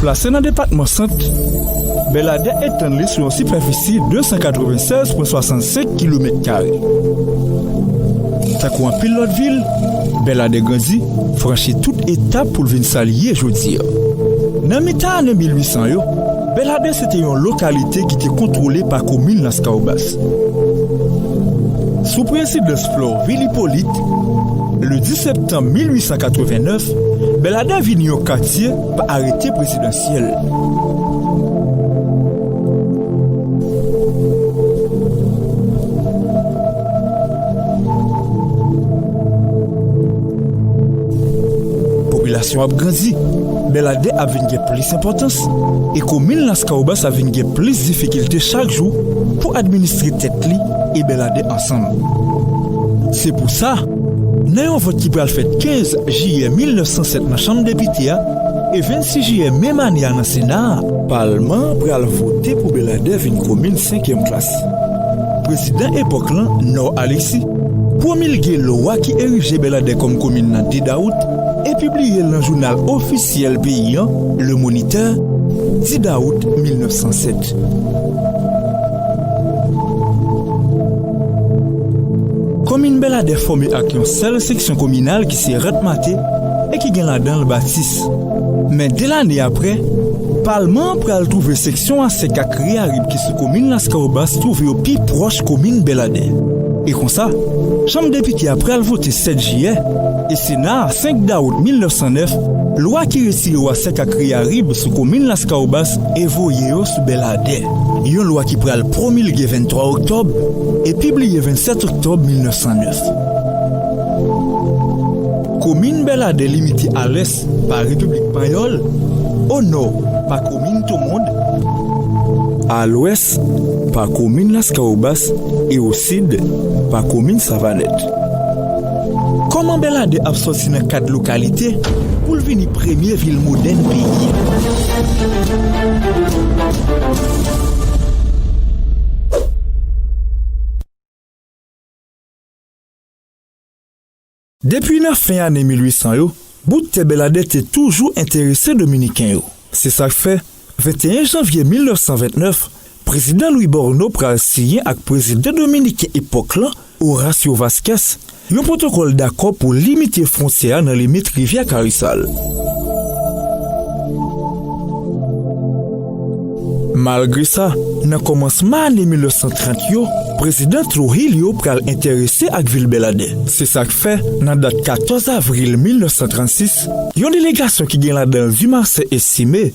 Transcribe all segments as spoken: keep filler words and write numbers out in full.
Plase nan depatman Sant, Bèladè etann li sou yon sipèfisi de san katrevennsèz pwen swasannsenk kilomèt kare. Tankou anpil lòt vil, Bèladè grandi, franchi tout etap pou l vin sa l ye jodi a. Nan mitan ane mil uit san yo, Bèladè se te yon lokalite ki te kontwole pa komin Laskawobas. Sou prezidans Florvil Hyppolite, le dis septanm mil uit san katrevennèf, Bèladè vini yon katye pa arete prezidansyèl. Popilasyon ap grandi, Bèladè ap vin gen plis enpòtans, e komin Laskawobas ap vin gen plis difikilte chak jou pou administre tèt li e Bèladè ansanm. Se pou sa, nan yon vòt ki pral fèt kenz jiyè mil nèf san sèt nan Chanm Depite a e vennsis jiyè menm ane a nan Sena a, Palman an pral vote pou Bèladè vin komin senkyèm klas. Prezidan epòk lan, Nò Alexis, pwomilge lwa ki erije Bèladè kòm komin nan de dawout e pibliye l nan jounal ofisyèl peyi an, Le Moniteur, dis dawout mil nèf san sèt. Komin Bèladè fòme ak yon sèl seksyon kominal ki se Rant Mate e ki gen ladan l Batis. Men de lane apre, Palman an pral twouve seksyon a Sèk ak Riyarib ki sou komin Laskawobas twouve yo pi pwòch komin Bèladè. E konsa, Chanm Depite a pral vote sèt jiyè e Sena a senk dawout mil nèf san nèf lwa ki retire Wasèk ak Riyarib sou komin Laskawobas e voye yo sou Bèladè. Yon lwa ki pral pwomilge venntwa oktòb e pibliye vennsèt oktòb mil nèf san nèf. Komin Bèladè limite a lès pa Repiblik Panyòl, o nò pa komin Tomond, a lwès pa komin Laskawobas e o sid pa komin Savanèt. Kòman Bèladè ap sòti nan kad lokalite pou l vini premye vil modèn peyi a? Depi nan fen ane mil uit san yo, bout tè Bèladè te toujou enterese Dominiken yo. Se sa k fè, venteyen janvye mil nèf san ventnèf, Prezidan Louis Borno pral siyen ak prezidan dominiken epòk lan, Horacio Vásquez, yon pwotokòl dakò pou limite fwontyè a nan limit rivyè Karisal. Malgre sa, nan kòmansman ane mil nèf san trant yo, Prezidan Trujillo pral enterese ak vil Bèladè. Se sa k fè, nan dat katòz avril mil nèf san trannsis, yon delegasyon ki gen ladan l Dumarsais Estimé,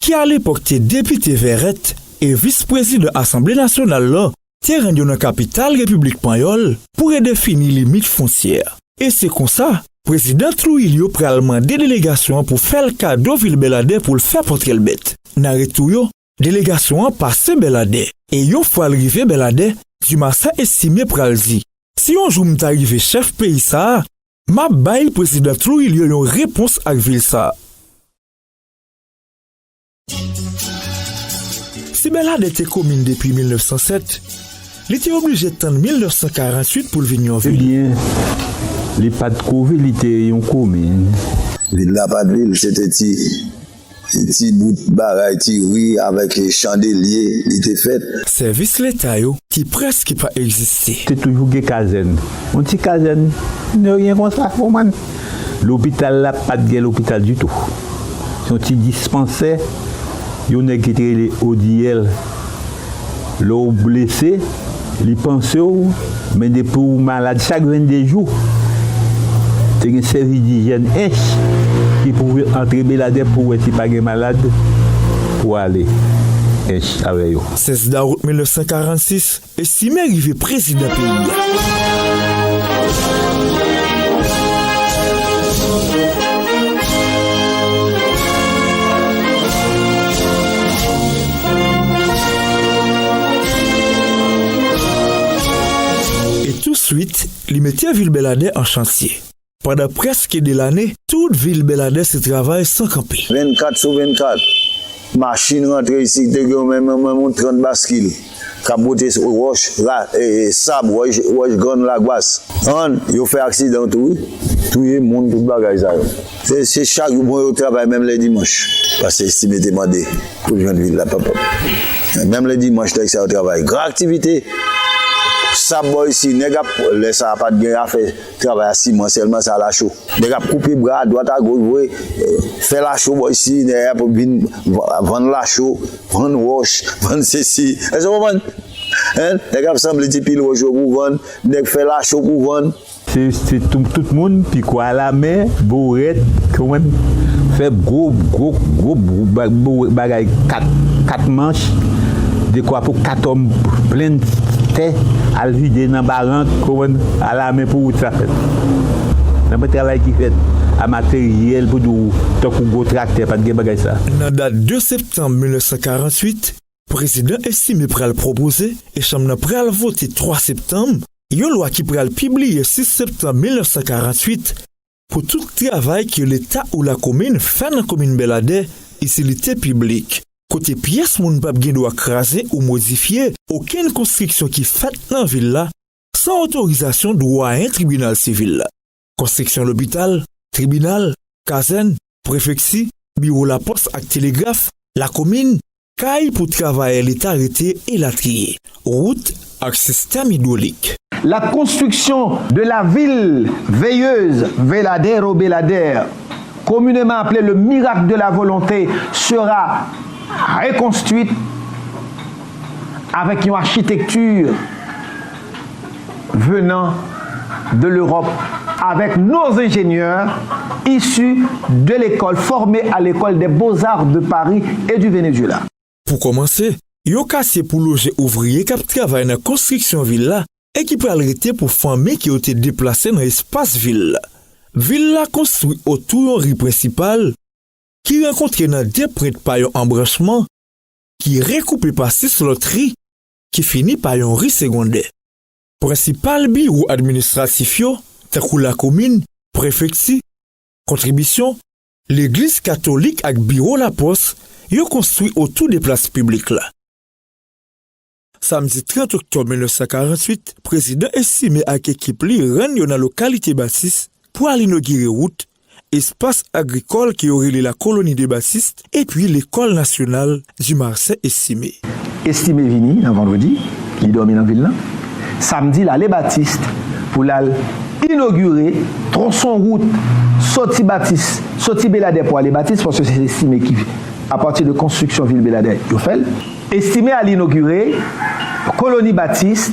ki alepòk te depite Vèrèt e vis prezidan Asanble Nasyonal lan, te rann yo nan kapital Repiblik Panyòl pou redefini limit fwontyè a. E se konsa, Prezidan Trujillo pral mande delegasyon an pou fè l kado vil Bèladè pou l fè pòtre l bèt. Nan retou yo, delegasyon an pase Bèladè. E yon fwa l rive Bèladè, Dumarsais Estimé pral di, "Si yon jou m ta rive chèf peyi sa a, m ap bay Prezidan Trujillo yon repons ak vil sa a." Si Bèladè te komin depi mil nèf san sèt, li te oblije tann mil nèf san karanntuit pou l vin yon vil. Ebyen, li pa t ko vil, li te yon komin. Vil la pa t vil, se te ti, ti bout bagay, ti ri avèk chandelye, li te fèt. Sèvis leta yo ki prèske pa egziste. Te toujou gen kazèn. Yon ti kazèn, de ryen konsa, konprann. Lopital la, pa t gen lopital ditou. Se yon ti dispansè, yon nèg ki te rele Odiyèl. Lè w blese, li panse w, men depi w malad, chak vennde jou, te gen sèvis dijèn Ench ki pou antre Beladè pou wè si pa gen malad pou ale Ench avè yo. Sèz dawout mil nèf san karannsis, Estimé rive prezidan peyi a. E touswit, li mete vil Bèladè an chantye. Pandan prèske de lane, tout vil Bèladè se travay san kanpe. Vennkat sou vennkat, Machin rantre isit, te gen menm, menm, menm yon trant baskil k ap pote wòch, ra, e, e, sab, wòch, wòch grann lagwas. Ann, yo fè aksidan tou, wi. Touye moun, tout bagay sa yo. Se, se chak jou, bon, yo travay menm lè dimanch. Paske Estimé te mande pou l jwenn vil la, papa. Menm lè dimanch, nèg sa yo travay. Gran aktivite. Sab bò isi, nèg ap, lè sa a pa t gen afè travay a siman sèlman, sa lacho. Nèg ap koupe bra adwat agoch, vre, fè lacho bò isi, nèg ap vin v-, vann lacho, vann wòch, vann sesi. Èske w konprann? Hein? Nèg ap sanble ti pil wòch yo pou vann, nèg fè lacho pou vann. Se, se tout, tout moun, pikwa alamen, borèt, konprann? Fè gwo, gwo, gwo, gwo ba-, bo-, bagay kat, kat manch, dekwa pou kat òm plenn tè, al vide nan barank, konprann? Alamen pou wout sa fèt. Nan mwen travay ki fèt a materyèl pou di w tankou gwo traktè, pa t gen bagay sa. Nan dat de septanm mil nèf san karanntuit, Prezidan Estimé pral pwopoze, e chanm nan pral vote twa septanm, yon lwa ki pral pibliye sis septanm mil nèf san karanntuit, pou tout travay ke Leta ou lakomin fè nan komin Bèladè, itilite piblik, kote pyès moun p ap gen dwa kraze ou modifye okenn konstriksyon ki fèt nan vil la san otorizasyon dwayen tribinal sivil la. Konstriksyon lopital, tribinal, kazèn, prefekti, biwo lapòs ak telegraf, lakomin, kay pou travayè Leta rete, elatriye, wout ak sistèm idwolik. La construction de la ville veilleuse Veladero Belader, communément appelée le miracle de la volonté, sera reconstruite avec une architecture venant de l'Europe avec nos ingénieurs issus de l'école, formés à l'école des beaux-arts de Paris et du Venezuela. Pou kòmanse, yon katye pou loje ouvriye k ap travay nan konstriksyon vil la e ki pral rete pou fanmi ke yo te deplase nan espas vil la. Vil la konstwi otou yon ri prensipal ki rankontre nan de pwent pa yon anbranchman ki rekoupe pa sis lòt ri ki fini pa yon ri segondè. Prensipal biwo administratif yo, tankou lakomin, prefekti, kontribisyon, legliz katolik ak biwo lapòs, yo konstwi otou de plas piblik la. Samdi trant oktòb mil nèf san karanntuit, Prezidan Estimé ak ekip li rann yo nan lokalite Batis pou al inogire wout, espas agrikòl ke yo rele la Colonie de Baptiste, epi lekòl nasyonal du Marcel Estimé. Estimé vini nan vandredi, li dòmi nan vil lan. Samdi, l ale Batis pou l al inogire twonson wout soti Batis, soti Beladè pou ale Batis, paske se Estimé ki, apati de konstriksyon vil Beladè, yo fè l. Estimé al inogire koloni Batis,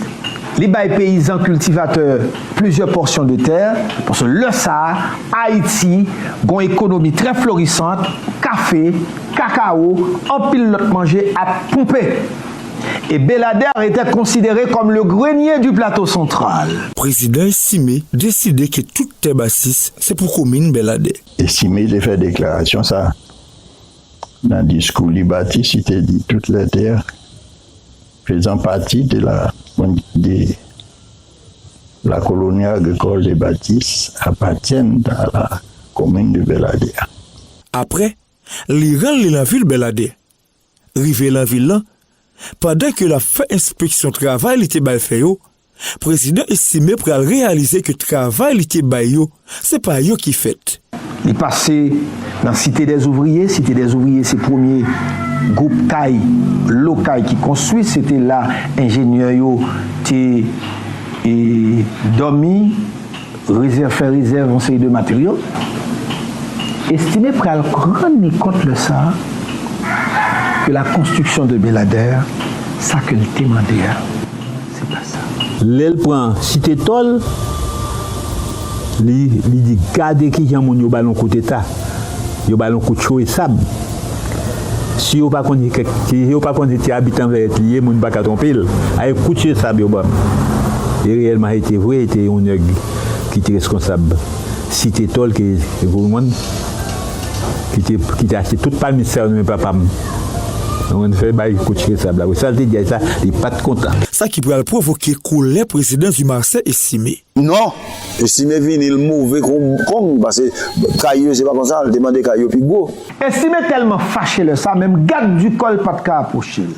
li bay peyizan kiltivatè plizyè pòsyon de tè, paske lè sa a, Ayiti gon ekonomi trè florisant, kafe, kakawo, anpil lòt manje ap ponpe. Et Beladè était considéré comme le grenier du plateau central. Prezidan Estimé deside ke tout tè Batis se pou komin Beladè. Estimé te fè deklarasyon sa a nan diskou li, Batis, li te di, toutes les terres faisant partie de la, de la colonie agricole de Batis appartiennent à la commune de Beladè. Apre, li rann li nan vil Beladè. Rive nan vil lan, pandan ke l ap fè enspeksyon travay li te bay fè yo, Prezidan Estimé pral reyalize ke travay li te bay yo, se pa yo ki fèt. Li pase nan Cité des Ouvriers. Cité des Ouvriers, se premye gwoup kay, lo kay ki konstwi. Se te la enjenyè yo te, e, dòmi, rezèv, fè rezèv yon seri de materyo. Estimé pral rann li kont lè sa a ke la construction de Beladè, sa ke l te mande a, se pa sa. Lè l pran Site Tòl, li, li di, gade kijan moun yo ba l yon kout eta. Yo ba l yon kout cho e sab. Si yo pa konn se kèk, si yo pa konn se ti abitan Vèyèt li ye, moun pa ka twonpe l. A e kout cho e sab yo ban m. E reyèlman, se te vre, se te yon nèg ki te reskonsab Site Tòl, ke, ke pou moun, ki te, ki te achte tout palmis sa yo nan men papa m. Mwen fè bay kout chire sab la. Sa l te di a sa, li pa t kontan. Sa ki pral pwovoke kolè prezidan Dumarsais Estimé. Non, Estimé vini, l move kon kong, paske kay yo, se pa konsa, l te mande kay yo pi gwo. Estimé tèlman fache lè sa, menm gad di kò l pa t ka apwoche l.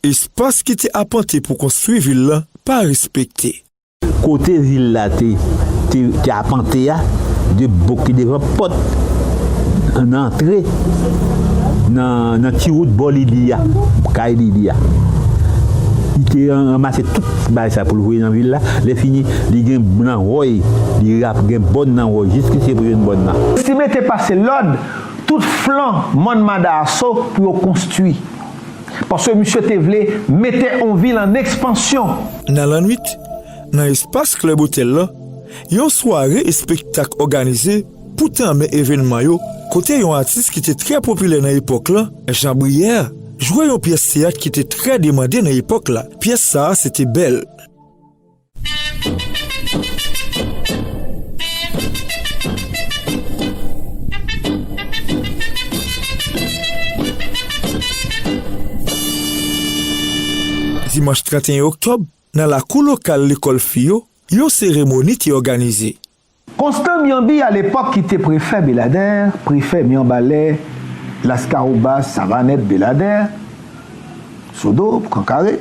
Espas ki te apante pou konstwi vil la pa respekte. Kote vil la te, te, te apante a, de bò ki devan pòt, nan antre, nan, nan ti wout bò Lidi a, kay Lidi a. Li te ran-, ranmase tout bagay sa pou l voye nan vil la. Lè fini, li gen nan wòy, li rap gen bòn nan wòy, jiskise pou jwenn bòn nan. Estimé te pase lòd tout flan mòn Madaso pou yo konstwi. Paske misye te vle mete yon vil an ekspansyon. Nan lannwit, nan espas klèb otèl la, yon sware espektak òganize pou tanmen evènman yo, kote yon atis ki te trè popilè nan epòk la, Jean Brière, jwe yon pyès teyat ki te trè demande nan epòk la. Pyès sa a se te Bèl. Dimanch trannteyen oktòb, nan lakou lokal lekòl fi yo, yon seremoni te òganize. Constant Miambi, alepòk, ki te prefè Beladè, prefè Mianbalè, Laskawobas, Savanèt, Beladè, Sodo, Kankaré,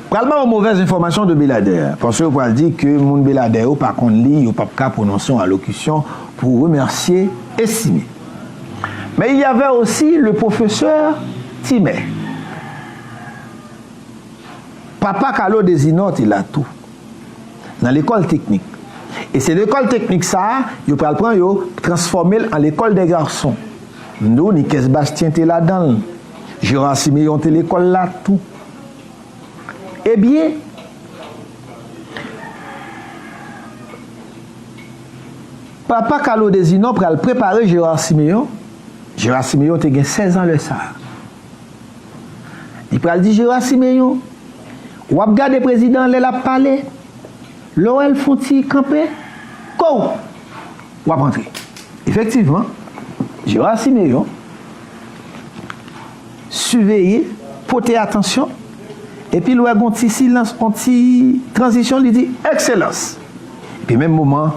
pral ba yon movèz enfòmasyon de Beladè, paske yo pral di ke moun Beladè yo pa konn li, yo p ap ka pwononse yon alokisyon pou remèsye Estimé. Mais il y avait aussi le professeur Timè. Papa Carlo Desinor te la tou, nan lekòl teknik. E se lekòl teknik sa a, yo pral pran yo, transfòme l an lekòl dè gason. M di w, Nicaise Bastien te ladan l. Gérard Siméon te lekòl la tou. Ebyen, Papa Carlo Desinor pral prepare Gérard Siméon. Gérard Siméon te gen sèz an lè sa a. Li pral di Gérard Siméon, w ap gade prezidan an lè l ap pale, lè w wè l fè yon ti kanpe, kou, w ap antre. Efektivman, Gérard Siméon siveye, pote atansyon, epi l wè gon ti silans, yon ti tranzisyon, li di, Excellence! Epi menm moman,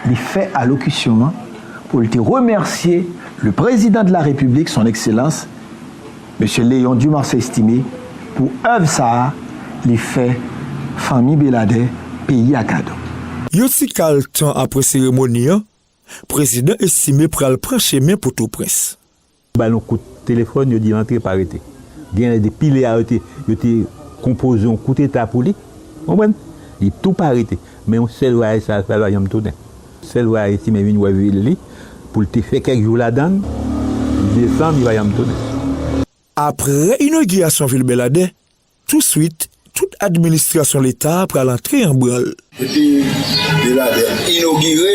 li fè alokisyon an pou l te remèsye le président de la République, son excellence, Mesye Léon Dumarsais Estimé, pou èv sa a li fè fanmi Beladè, peyi a kado. Yon ti kal tan apre seremoni an, prezidan Estimé pral pran chemen Pòtoprens. Ba l yon kout telefòn, yo di l antre, pa rete. Genlè depi lè a yo te, yo te konpoze yon kouteta pou li. Konprann? Li tou pa rete. Men yon sèl vwayaj sa l fè, l pa janm tounen. Sèl vwayaj Estimé vin wè vil li, pou l te fè kèk jou ladan l, li desann, li pa janm tounen. Apre inogirasyon vil Beladè, touswit, tout administrasyon leta a pral antre an branl. Depi Beladè inogire,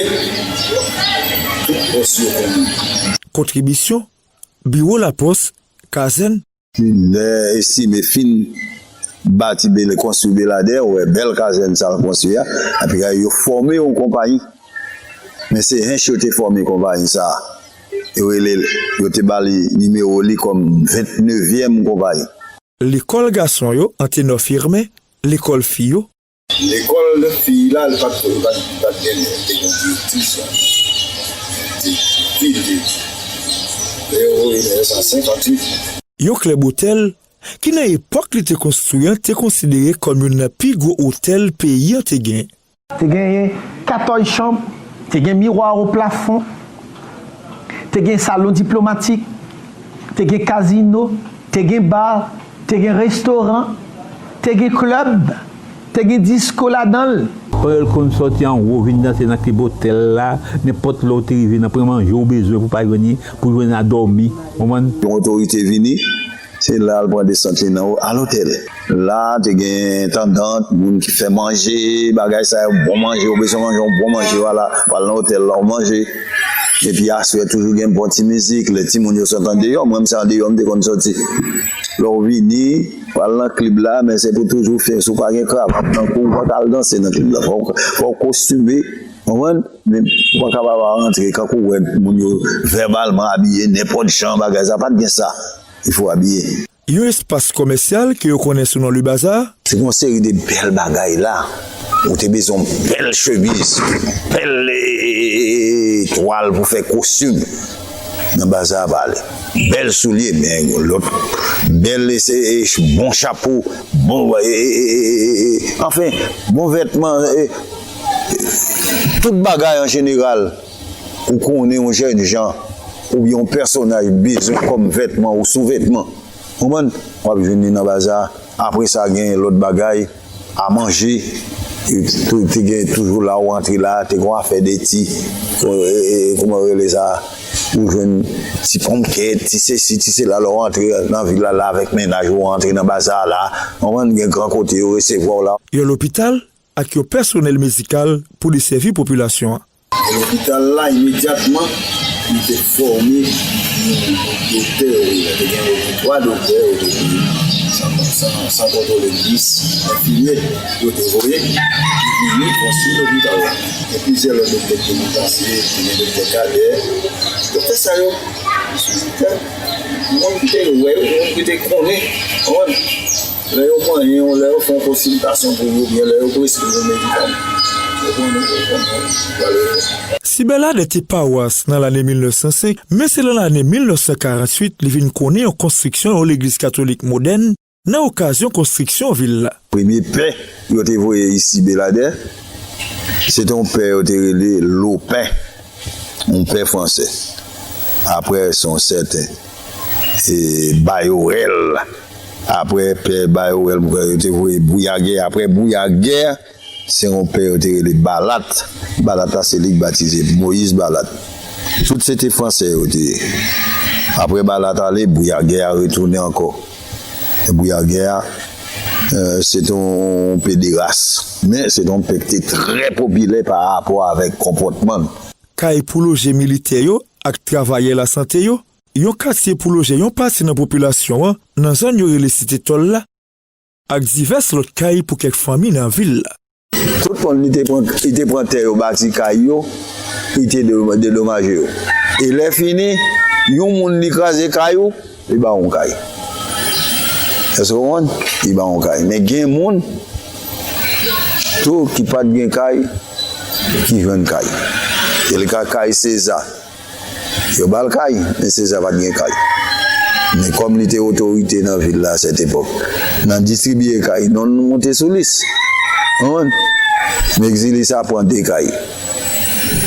tout pòs yo konnen. Kontribisyon, biwo lapòs, kazèn. Lè Estimé fin bati Bel-, konstwi Beladè, ou wè bèl kazèn sa l konstwi a, apre yo fòme yon konpayi. Men se Hench yo te fòme konpayi sa a. Yo rele l, yo te ba li nimewo li kòm vennnevyèm konpayi. Lekòl gason yo, Anténor Firmin, lekòl fi yo. Lekòl fi la, li pa t, li pa t, li pa t gen, te gen direktris la. Te, te, te, te, te, Yon klèb otèl, ki nan epòk li te konstwi an, te konsidere kòm youn nan pi gwo otèl peyi an te gen. Te genyen katòz chanm, te gen miwa o plafon, te gen salon diplomatik, te gen kazino, te gen ba, te gen restoran, te gen klèb, te gen disko ladan l. Panyòl konn sòti anwo vin danse nan klib otèl la, nenpòt lè w te rive nan pran manje w bezwen pou pa jwenn li, pou jwenn a dòmi, konprann? Yon otorite vini, se la l pran desant li nan, al otèl. La, te gen entandant, moun ki fè manje, bagay sa yo, bon manje, ou bezwen manje, yon bon manje, wala, w al nan otèl la, w manje. Epi aswè, toujou gen bon ti mizik, lè timoun yo sot andeyò, mwen menm se andeyò m te konn sòti. Lè w vini, w al nan klib la, men se pou toujou fè, si w pa gen kravat nan kou w, w pa ka al danse nan klib la. Fò w, fò w kostime, Konprann? Men ou pa kapab rantre kankou w wè moun yo vèbalman abiye nenpòt jan, bagay sa, pa t gen sa. Il faut abiye. Yon espas kòmèsyal ke yo konnen sou non Le Bazar. Se yon seri de bèl bagay la. Ou te bezwen yon bèl chemiz, bèl, e, e, e, e, twal pou fè kostim. Nan Bazar pa ale. Bèl soulye, men lòt, bèl, e, se, e, bon chapo, bon, e, e, e, e, e, e, anfen, bon vètman, e, tout bagay an jeneral, ou konnen yon jèn jan, oubyen yon pèsonaj bezwen kòm vètman ou souvètman. Konprann? W ap jwenn li nan Bazar. Apre sa, gen lòt bagay, a manje. Te, te gen toujou la ou antre la, te gen yon afè de ti, e, e, kòman yo rele sa? Ou jwenn ti ponmkèt, ti sesi, ti sela, lè w antre nan vil la, la avèk mennaj ou, ou antre nan Bazar la. Konprann? Gen gran kote yo resevwa w la. Yon lopital ak yon pèsonèl medikal pou desèvi popilasyon an. Lopital la, imedyatman, li te fòme yon doktè, yo te gen twa doktè, yo te vini san, san, san kontwole, dis enfimyè, yo te voye, vini konstwi lopital la. Gen plizyè lòt doktè ki te vin pase, te gen doktè Kadè. Doktè sa yo, se doktè, moun ki te wè yo, moun ki te konnen, konprann? Lè yo manyen w, lè yo fè yon konsiltasyon pou ou, oubyen lè yo preskri yon medikaman, ou konnen, ou konnen, ou pale. Si Bèladè te pawas nan lane mil nèf san senk, men se nan lane mil nèf san karanntuit li vin konnen yon konstriksyon yon legliz katolik modèn nan okazyon konstriksyon vil la. Premye pè yo te voye isi Bèladè, se te yon pè yo te rele Lopen, yon pè fransè. Apre, se yon sèten, e, Bayorèl. Apre pè Bayorèl, yo te voye Bouyagè. Apre Bouyagè, se yon pè yo te rele Balat. Balat la, se li k batize Moyiz Balat. Tout se te fransè yo te ye. Apre Balat ale, Bouyagè a retounen ankò. E Bouyagè a, e, se te yon pederas. Men se te yon pè ki te trè popilè pa rapò avèk konpòtman l. Kay pou loje militè yo ak travayè lasante yo, yon katye pou loje yon pati nan popilasyon an nan zòn yo rele Site Tòl la, ak divès lòt kay pou kèk fanmi nan vil la. Tout moun li te pran, li te pran tè yo, bati kay yo, li te de-, dedomaje yo. E lè fini, yon moun li kraze kay ou, li ba w yon kay. Èske w konprann? Li ba w yon kay. Men gen moun tou ki pa t gen kay, ki jwenn kay. Se le ka kay Seza. Yo ba l kay, men Seza pa t gen kay. Men kòm li te otorite nan vil la a sèt epòk, nan distribiye kay, non l monte sou lis. Ou konprann? Men Egzilis a pran de kay.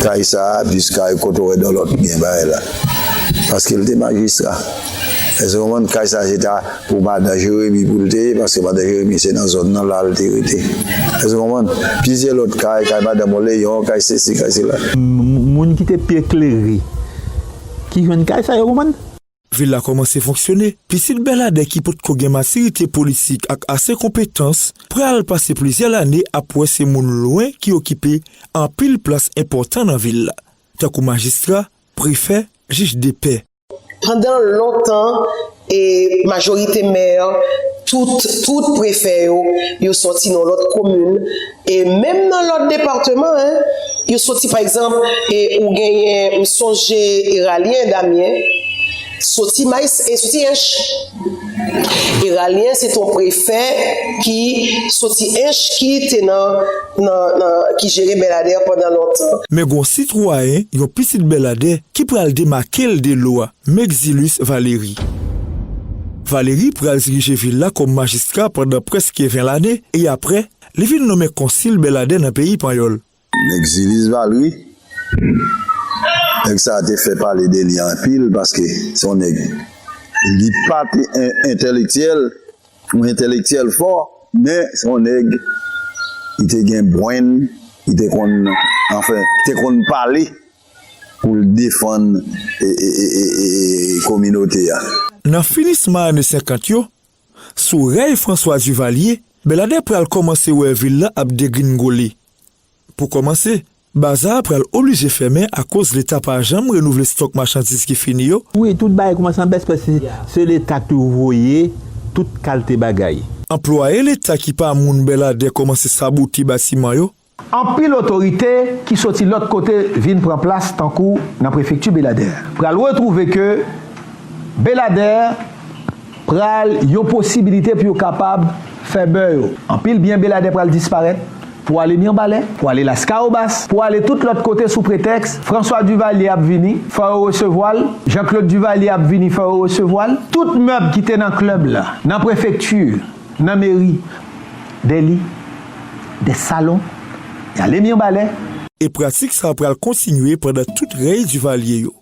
Kay sa a, plis kay kote w wè Dòlòt gen bagay la. Paske l te majistra. Èske w konprann? Kay sa a se ta pou madan Jeremi pou l te ye, paske madan Jeremi se nan zòn nan la l te rete. Èske w konprann? Plizyè lòt kay, kay madan Moleyon, kay sesi, kay sela. M-, moun ki te pi eklere, ki jwenn kay sa yo, konprann? Vil la kòmanse fonksyone, pitit Bèladè ki potko gen matirite politik ak ase konpetans pral pase plizyè lane ap wè se moun lwen ki okipe anpil plas enpòtan nan vil la, tankou majistra, prefè, jij de pè. Pandan lontan, e, majorite mè, tout, tout prefè yo, yo sòti nan lòt komin, e menm nan lòt depatman, en, yo sòti, pa egzanp, e ou genyen, m sonje Eralyen Damyen, sòti Mays, e sòti Ench. Eralyen, se te yon prefè ki sòti Ench, ki te nan, nan, nan, ki jere Bèladè pandan lontan. Men gon sitwayen, yon pitit Bèladè, ki pral demake l de lo a, Mexilus Valéry. Valéry pral dirije vil la kòm majistra pandan prèske ven lane, e apre, li vin nonmen konsil Bèladè nan peyi Panyòl. Mexilus Valéry, nèg sa a te fè pale de li anpil, paske se yon nèg, li pa te en-, entèlektyèl, yon entèlektyèl fò, men se yon nèg, li te gen brenn, li te konn, anfen, te konn pale pou l defann, e, e, kominote a. Nan finisman ane senkant yo, sou rèy François Duvalier, Bèladè pral kòmanse wè vil la ap degringole. Pou kòmanse, Baza a pral oblije fèmen akoz Leta pa janm renouvle stòk machandiz ki fini yo. Wi, tout bagay kòmanse an bès, paske se Leta ki voye tout kalte bagay. Anplwaye Leta ki pa moun Bèladè kòmanse sabote batiman yo. Anpil otorite ki soti lòt kote vin pran plas tankou nan prefekti Beladè. Pral retwouve ke Beladè pral yon posibilite pou yo kapab fè bè yo. Anpil byen Beladè pral disparèt pou ale Mibalè, pou ale Laskawobas, pou ale tout lòt kote sou pretèks François Duvalier ap vini, fò yo resevwa l, Jean-Claude Duvalier ap vini, fò yo resevwa l. Tout mèb ki te nan klèb la, nan prefekti, nan meri, de li, de salon, y ale Mibalè. E pratik sa a pral kontinye pandan tout rèy Duvalier yo.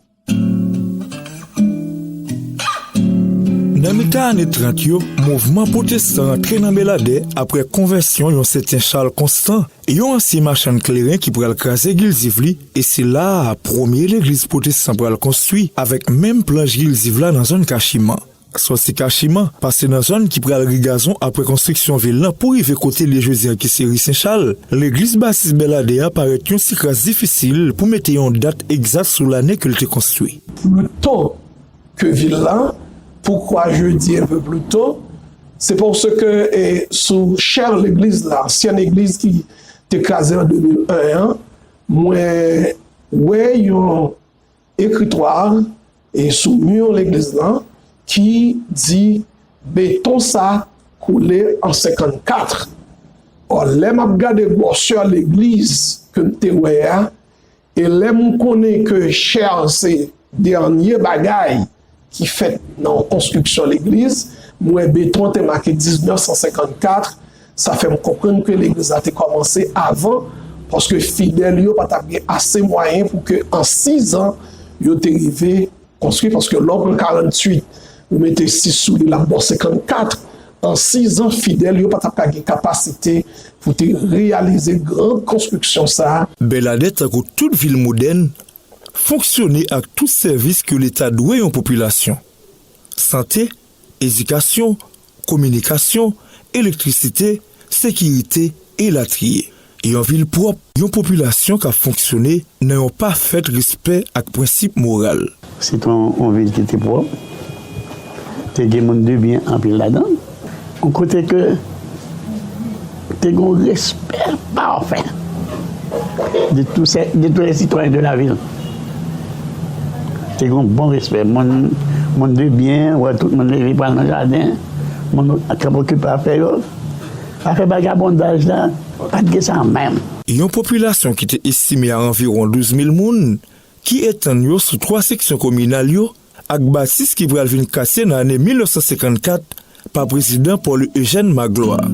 Nan mitan ane trant yo, mouvman pwotestan antre nan Beladè apre konvèsyon yon sèten Charles Constant, yon ansyen machann kleren ki pral kraze Gilles Ively, e se la a premye legliz pwotestan pral konstwi avèk menm planch Gilles Ively la nan zòn Kachiman. Sòti Kachiman, pase nan zòn ki pral ri gazon apre konstriksyon vil lan pou rive kote li ye jodi a ki se ri Sen Chal, legliz batis Bèladè a parèt yon ti kras difisil pou mete yon dat egzak sou lane ke l te konstwi. Pluto ke vil lan. Pourquoi je dis un peu Pluto? Se paske, e, sou chè legliz la, ansyen legliz ki te kraze an de mil en an, mwen wè yon ekritwa, e, sou mi legliz lan ki di beton sa koule an senkannkat. Ò, lè m ap gade gwosè legliz ke m te wè a, e lè m konnen ke chè se dènye bagay ki fèt nan yon konstriksyon legliz, m wè beton te make diznèf san senkannkat, sa fè m konprann ke legliz la te kòmanse avan, paske fidèl yo pa t ap gen ase mwayen pou ke an sizan yo te rive konstwi, paske lè w pran karanntuit, ou mete sis sou li, l ap ba w senkannkat. An sizan, fidèl yo pa t ap ka gen kapasite pou te reyalize gran konstriksyon sa a. Bèladè, tankou tout vil modèn, fonksyone ak tout sèvis ke Leta dwe yon popilasyon: sante, edikasyon, kominikasyon, elektrisite, sekirite, elatriye. Yon vil pwòp, yon popilasyon k ap fonksyone nan yon pafè respè ak prensip moral. Se te yon, yon vil ki te pwòp, te gen moun de byen anpil ladan l. Yon kote ke te gen yon respè pafè de tout se, de tout les citoyens de la ville. Te gen yon bon respè. Moun, moun de byen, wè tout moun leve pral nan jaden, moun k ap okipe afè yo. Afè vagabondaj la, pa t gen sa menm. Yon popilasyon ki te estime a anviwon douz mil moun, ki etann yo sou twa seksyon kominal yo, ak batis ki pral vin katye nan ane mil nèf san senkannkat pa prezidan Paul Eugène Magloire.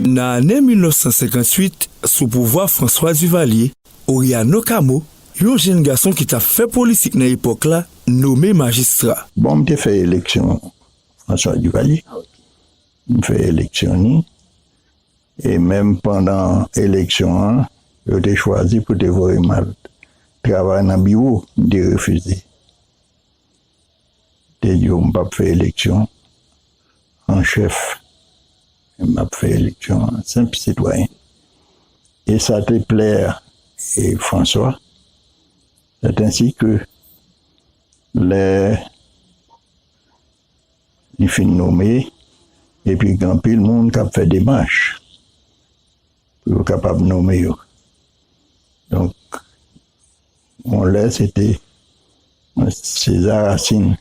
Nan ane mil nèf san senkantuit, sou pouvwa François Duvalier, Oriano Camo, yon jenn gason ki t ap fè politik nan epòk la, nome majistra. Bon, m te fè eleksyon François Duvalier. M fè eleksyon ni. E menm pandan eleksyon an, yo te chwazi pou te voye m al travay nan biwo, m te refize. Te di yo m p ap fè eleksyon an chèf, m ap fè eleksyon an senp sitwayen. E sa te plè e François. C'est ainsi que lè li fin nome, epi gen anpil moun k ap fè demach pou yo kapab nome yo. Donk, yon lè se te César Racine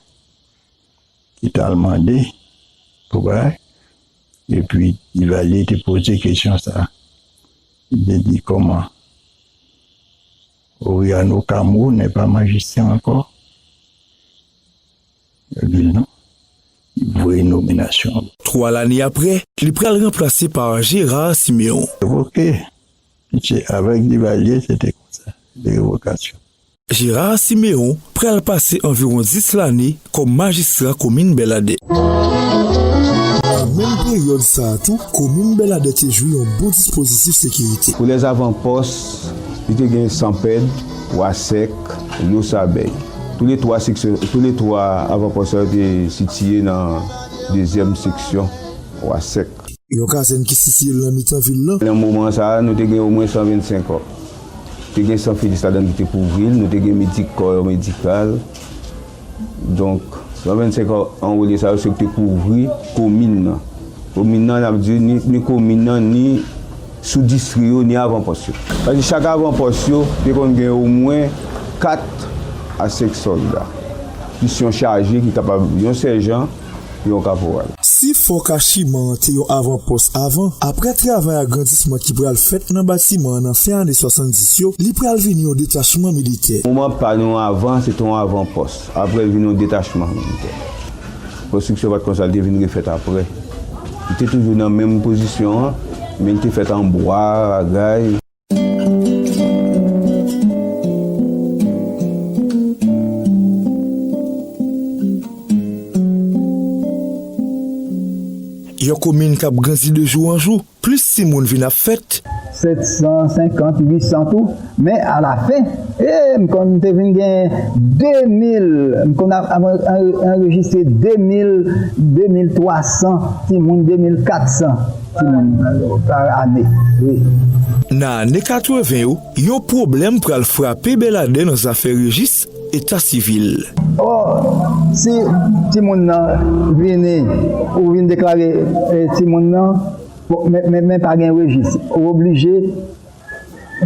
ki t al mande pou bagay, epi Duvalier te poze kesyon sa. Li te di, kòman, Oriano Camo n'est pas magistrat encore? Yo di l non. Li voye nominasyon an. Twa lane apre, li pral ranplase pa Gérard Siméon. Revoke. Se avèk Duvalier, se te konsa. Se te revokasyon. Gérard Siméon pral pase anviwon dis lane kòm majistra komin Bèladè. Nan menm peryòd sa a tou, komin Bèladè te jwi yon bon dispozitif sekirite. Pou lèzavantpòs, li te gen Sanpèd, Wasèk, Losabèy. Toulètwa seksyon, toulètwa avantpòs sa yo te sitiye nan dezyèm seksyon Wasèk. Yon kazèn ki sitiye nan mitan vil lan. Nan moman sa a, nou te gen omwen san vennsenk kò. Te gen San Felix ladan ki te kouvri l, nou te gen medikò medikal. Donk, San vennsenk anwole sa yo, se pou te kouvri komin nan. Komin nan, n ap di, ni, ni komin nan, ni sou distri yo, ni avanpòs yo. Paske chak avanpòs yo, te konn gen omwen kat a senk sòlda. Plis yon chaje ki kapab yon sèjan, yon kaporal. Si Fò Kachiman an te yon avanpòs avan, apre travay agrandisman ki pral fèt nan batiman an nan fen ane swasanndis yo, li pral vin yon detachman militè. Moman pa nou avan, se te yon avanpòs. Apre, l vin yon detachman militè. Konstriksyon pa t konsa, li te vin refèt apre. Li te toujou nan menm pozisyon an, men li te fèt an bwa, bagay. Yon komin k ap grandi de jou an jou, plis timoun vin ap fèt. Sèt san senkant, uit san tou, men alafen, e, m konn te vin gen de mil, m konn a-, a-, a-, anrejistre de mil, de mil twa san timoun, de mil kat san timoun pa ane. Wi. Nan ane katreven yo, yon pwoblèm pral frape Bèladè nan zafè rejis eta sivil. Ò, si timoun nan vini, ou vin deklare, e, timoun nan, bon, men, men, men pa gen rejis, ou oblije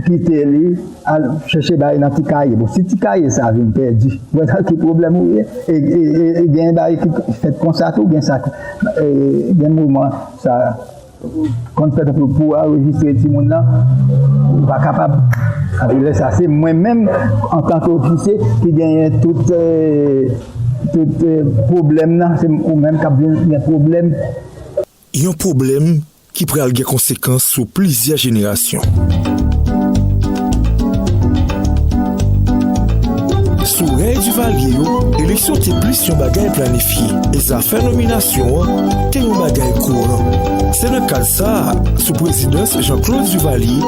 kite li, al chèche bay nan ti kaye. Bon, si ti kaye sa vin pèdi, wè nan ki pwoblèm ou ye. E, e, e, e gen bay ki fèt konsa tou, gen sa, e, gen moman sa konn fèt pou, pou anrejistre timoun nan, ou pa kapab. Apre lè sa, se mwen menm, antanke ofisye, ki genyen tout, e, tout, e, pwoblèm nan, se ou menm k ap vin gen pwoblèm. Yon pwoblèm ki pral gen konsekans sou plizyè jenerasyon. Sou rèy Duvalier yo, eleksyon te plis yon bagay planifye, e zafè nominasyon an te yon bagay kouran. Se nan kad sa a, sou prezidans Jean Claude Duvalier,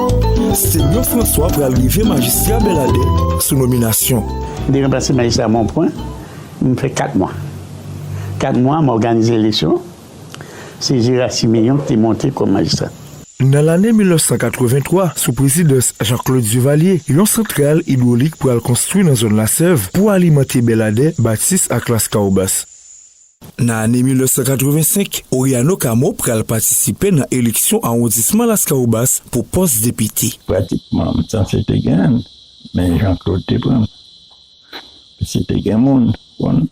Sténio François pral rive majistra Bèladè sou nominasyon. M te ranplase majistra Monpwen, m fè kat mwa. Kat mwa, m òganize eleksyon. Se Gérard Siméon ki te monte kòm majistra. Nan lane mil nèf san katrevenntwa, sou prezidans Jean Claude Duvalier, yon santral idwolik pral konstwi nan zòn Lasèv pou alimante Bèladè, Batis ak Laskawobas. Nan ane mil nèf san katrevensenk, Oriano Camo pral patisipe nan eleksyon awondisman Laskawobas pou pòs depite. Pratikman, m sanse te genyen l, men Jean Claude te pran m. Paske te gen moun, konn.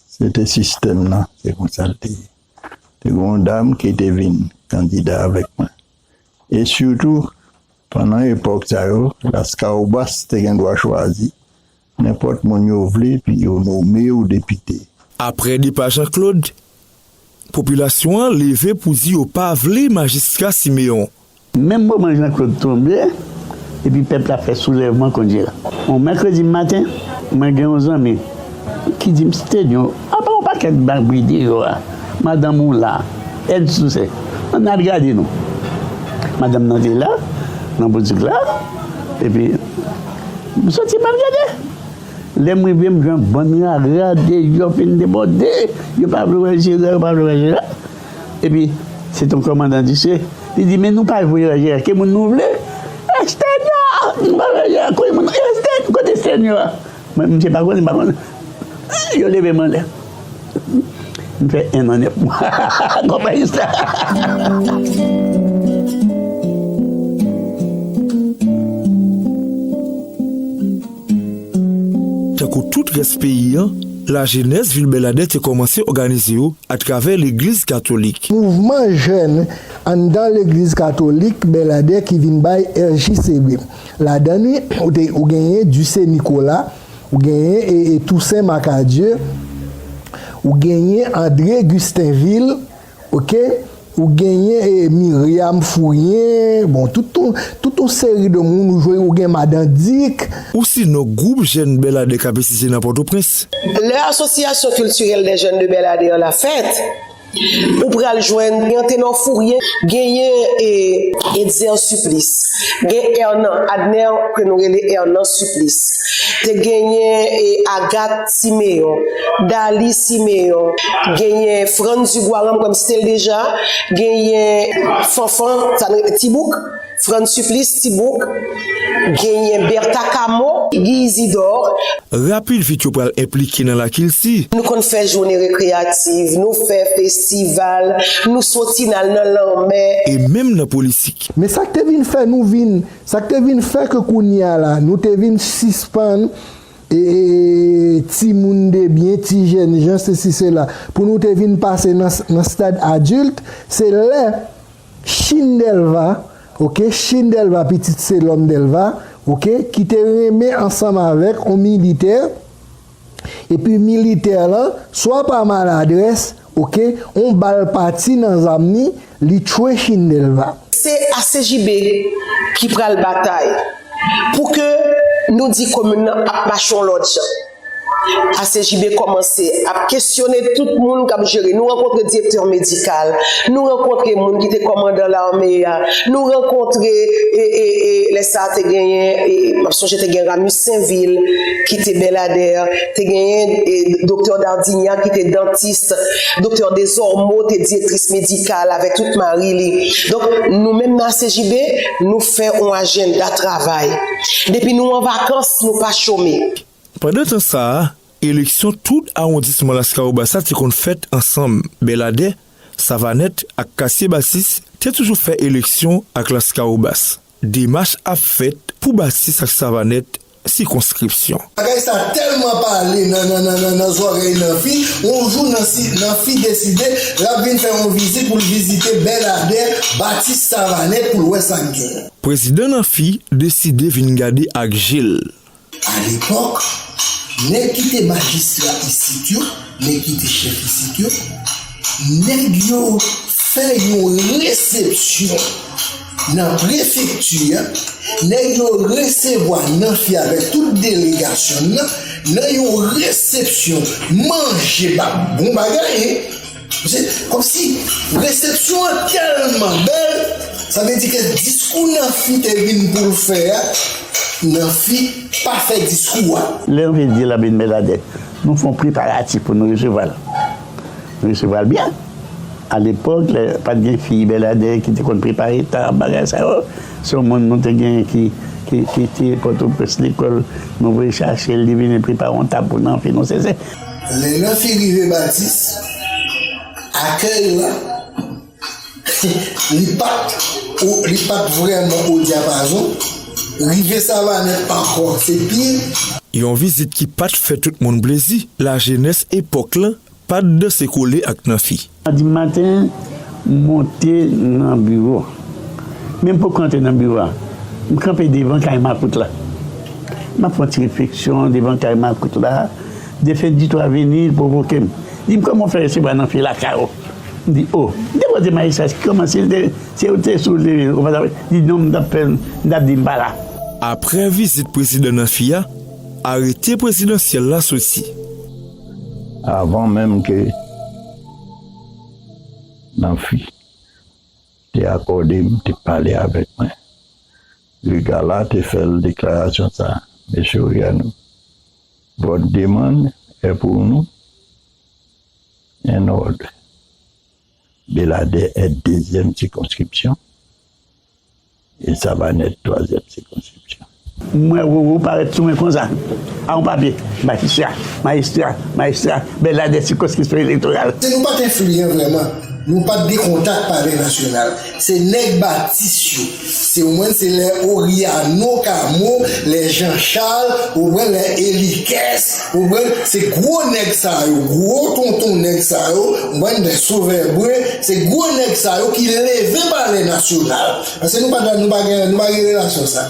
Se te sistèm nan, se konsa l te ye. Te gen yon dam ki te vin kandida avèk mwen. E sitou, pandan epòk sa yo, Laskawobas te gen dwa chwazi nenpòt moun yo vle, epi yo nome w depite. Apre depa Jean Claude, popilasyon an leve pou di yo pa vle majistra Siméon. Menm moman Jean Claude tonbe, epi pèp la fè soulèvman kont Jera. Yon mèkredi maten, mwen gen yon zanmi ki di m, "Sténio, apa yon pakèt mabri deyò a, madanm ou la, èd sousè, ann al gade non." Madanm nan te la, nan boutik la, epi m soti m al gade. Lè m rive, m jwenn bann rara deyò fin debòde, yo pa vle wè Jera, yo pa vle wè Jera. Epi, se te yon kòmandan di se, li di, "Men nou pa vle wè Jera, ki moun nou vle?" "Sténio, nou pa vle Jera, kote moun, Sténio, kote Sténio a?" Mwen, misye pa konnen, m pa konnen. Yo leve m anlè. M fè en an nèf mwa kòm majistra. Tankou tout rès peyi an, lajenès vil Bèladè te kòmanse òganize yo atravè legliz katolik. Mouvman jèn anndan legliz katolik Bèladè ki vin bay R J C B. Ladan li, ou te, ou genyen Ducé Nicolas, ou genyen, e, e, Toussaint Macadieu, ou genyen André Gustinville, oke? Ou genyen, e, Myriam Fourien, bon, tout, tout, tout yon seri de moun ou jwe, ou gen Madan Dick. Ou sinon gwoup jèn Bèladè k ap etidye nan Pòtoprens. Lè Association Culturelle des Jeunes de Bèladè an la fèt, ou pral jwenn, gen Anténor Fourien, genyen, e, Etzer Supplice, gen Hernan Adner, ke nou rele Hernan Supplice. Te genyen, e, Agathe Siméon, Daly Siméon, genyen Frantz Dugoiran, m kwè m site l deja, genyen Fanfan, sa nou rele Tibouk, Frantz Supplice Tibouk, genyen Bertha Cameau, Guy Isidore. Rapid vit yo pral enplike nan lakilti. Nou konn fè jounen rekreyatif, nou fè festival, nou soti n al nan lanmè. E menm nan politik. Men sa k te vin fè nou vin, sa k te vin fè ke kounye a la, nou te vin sispann e, e, e, timoun de byen, ti jèn jan, sesi, sela, pou nou te vin pase nan, nan stad adilt, se lè Chin Delva, oke, Chin Delva, pitit se Lòm Delva, oke, ki te renmen ansanm avèk on militè, epi militè lan, swa pa maladrès, oke, on bal pati nan zam ni, li tchwe Chin Delva. Se A C J B ki pral batay pou ke nou di komin nan ap mache yon lòt jan. A C J B kòmanse ap kesyone tout moun k ap jere. Nou rankontre direktè medikal, nou rankontre moun ki te kòmandan lame a, nou rankontre, e, e, e, lè sa a te genyen, e, m ap sonje te gen Ramus Sainvil ki te Bèladè, te genyen, e, doktè Dardignac ki te dantis, doktè Desormeaux te direktris medikal avèk tout mari li. Donk, nou menm nan A C J B, nou fè yon ajanda travay. Depi nou an vakans, nou pa chome. Pandan tan sa a, eleksyon tout awondisman Laskawobas la te konn fèt ansanm. Bèladè, Savanèt ak Katye Batis te toujou fè eleksyon ak Laskawobas. Demach ap fèt pou Batis ak Savanèt sikonskripsyon. Bagay sa tèlman pale nan, nan, nan, nan, nan zòrèy Nanfi, yon jou Nanfi, Nanfi deside l ap vin fè yon vizit pou l vizite Bèladè, Batis, Savanèt pou l wè sa k genyen. Prezidan Nanfi deside vin gade ak je l. Alepòk, nèg ki te majistra isit yo, nèg ki te chèf isit yo, nèg yo fè yon resepsyon nan prefekti a, nèg yo resevwa Nanfi avèk tout delegasyon l nan, nan yon resepsyon, manje, ba, bon bagay, wi. Se kòmsi resepsyon an tèlman bèl, sa vle di ke diskou Nanfi te vin pou l fè a, Nanfi pa fè diskou a. Lè Nanfi di l ap vin Bèladè, nou fè yon preparatif pou nou resevwa l. Nou resevwa l byen. Alepòk, lè pa t gen fi Bèladè ki te konn prepare tab, bagay sa yo, se yon moun nou te gen ki, ki, ki te Pòtoprens lekòl, nou voye chache l, li vini prepare yon tab pou Nanfi, nou sezi. Lè Nanfi rive Batis, akèy la, li pa t, o, li pa t vrèman o dyapazon. Rive Savanèt ankò, se pi. Yon vizit ki pa t fè tout moun plezi, lajenès epòk lan pa t danse kole ak Nanfi. Madi maten, m monte nan biwo. Men m poko antre nan biwo a. M kanpe devan kay makout la. M ap fè yon ti refleksyon devan kay makout la. Defen Ditwa vini, li pwovoke m. Li di m, "Kòman w fè resevwa Nanfi lakay ou?" M di, "O." M te poze majistra, "Kòman si l te, si w te sou teren, ou pa t ap," li di, "Non, m t ap fè, m t ap di m pa la." Apre vizit prezidan Nanfi a, arete prezidansyèl la soti. Avan menm ke Nanfi te akòde m, te pale avèk mwen, Rugala te fè l deklarasyon sa a, "Mesye Oyanou, votre demande est pour nous un ordre. Beladè est deuxième circonscription et Savanette troisième circonscription." M wè Roro parèt sou mwen konsa, ak yon papye, majistra, majistra, majistra, Bèladè, sikonskripsyon elektoral. Se nou pa t enfliyan vrèman, nou pa t gen kontak Palè Nasyonal. Se nèg Batis yo, se, ou konprann, se lè Oriano Kamo, lè Jean Charles, ou konprann, lè Elikès, ou konprann, se gwo nèg sa yo, gwo tonton nèg sa yo, ou konprann, lè Sovè Bren, se gwo nèg sa yo ki leve Palè Nasyonal. Paske nou pa, nou pa gen, nou pa gen relasyon sa.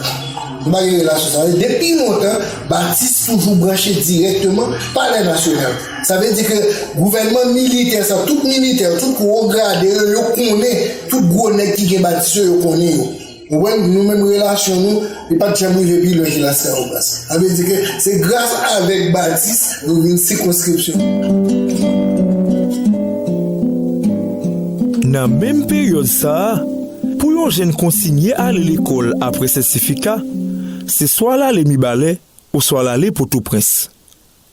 Nou pa gen relasyon sa. Depi lontan, Batis toujou branche dirèkteman Palè Nasyonal. Sa vle di ke gouvènman militè sa, tout militè, tout wo grade yo, yo konnen, tout gwo nèg ki gen Batis yo, yo konnen yo. Ou konprann? Nou menm relasyon nou, li pa t janm rive pi lwen ke Laskawobas. Sa vle di ke se gras avèk Batis nou vin sikonskripsyon. Nan menm peryòd sa a, pou yon jèn kontinye ale lekòl apre sètifika, se swa l ale Mibalè oswa l ale Pòtoprens.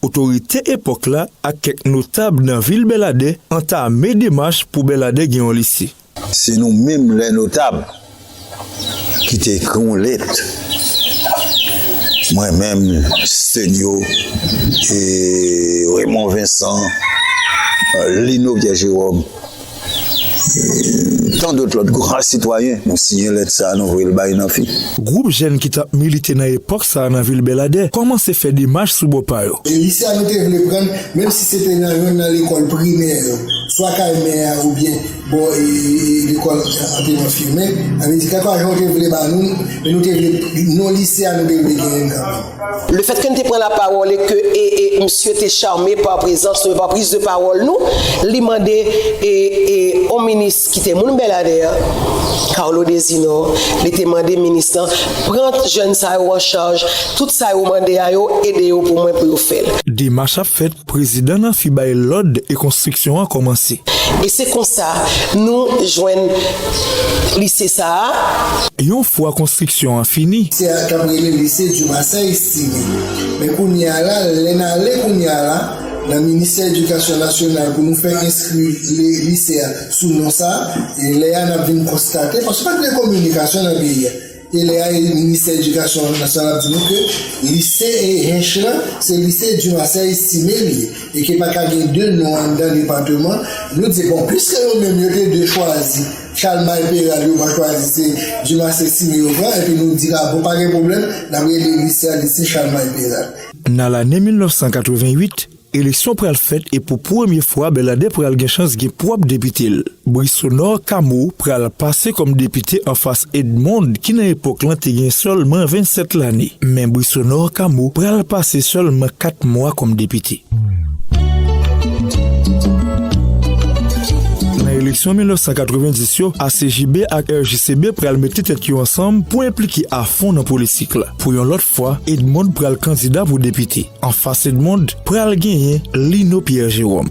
Otorite epòk la ak kèk notab nan vil Bèladè antame demach pou Bèladè gen yon lise. Se nou menm, lè notab, ki te ekri yon lèt, mwen menm, Stenio, e Raymond Vincent, Lino Pierre Jérôme, e tant d'autres lòt gran sitwayen, nou siyen lèt sa a, nou voye l bay Nanfi. Gwoup jèn ki t ap milite nan epòk sa a nan vil Bèladè kòmanse fè demach sou bò pa yo. E lise a nou te vle pran, menm si se te nan yonn nan lekòl primè yo, swa kay mè a oubyen bò e, e, e lekòl Antenò Fimen, sa vle di kèlkeswa jan w te vle ba nou, men nou te vle non lise a, nou te vle genyen l kanmenm. Le fait que n te pran lapawòl e ke e, e misye te chame pa prezans nou e pa priz de pawòl nou, li mande e, e yon minis ki te moun Bèladè, Carlo Desinor, li te mande minis lan pran jèn sa yo an chaj, tout sa yo mande a yo, ede yo pou mwen pou yo fè l. Demach ap fèt, prezidan Nanfi bay lòd e konstriksyon an kòmanse. E se konsa nou jwenn lise sa a. Yon fwa konstriksyon an fini. Lise a t ap rele lise Dumarsais Estimé. Men kounye a la, lè n ale kounye a la, nan ministè edikasyon nasyonal pou nou fè enskri li- lise a sou non sa a, e lè a n ap vin konstate, paske pa t gen kominikasyon nan peyi a. E lè a, e ministè edikasyon nasyonal ap di nou ke lise e Hinche lan, se lise Dumarsais Estimé li ye, e ke pa ka gen de non anndan depatman. Nou di, bon, piske yo menm yo te de chwazi Chalmay Peral, yo pa chwazi se Dumarsais Estimé yo pran, epi nou di la, bon, pa gen pwoblèm, n ap rele lise a lise Chalmay Peral. Nan lane mil nèf san katreven uit, eleksyon pral fèt e pou premye fwa Bèladè pral gen chans gen pwòp depite l. Brisonor Camo pral pase kòm depite anfas Edmonde ki nan epòk lan te gen sèlman vennsèt lane. Men Brisonor Camo pral pase sèlman kat mwa kòm depite. Nan eleksyon mil nèf san katreven dis yo, A C J B ak R J C B pral mete tèt yo ansanm pou enplike afon nan politik la. Pou yon lòt fwa, Edmonde pral kandida pou depite. Anfas Edmonde pral genyen Lino Pierre Jérôme.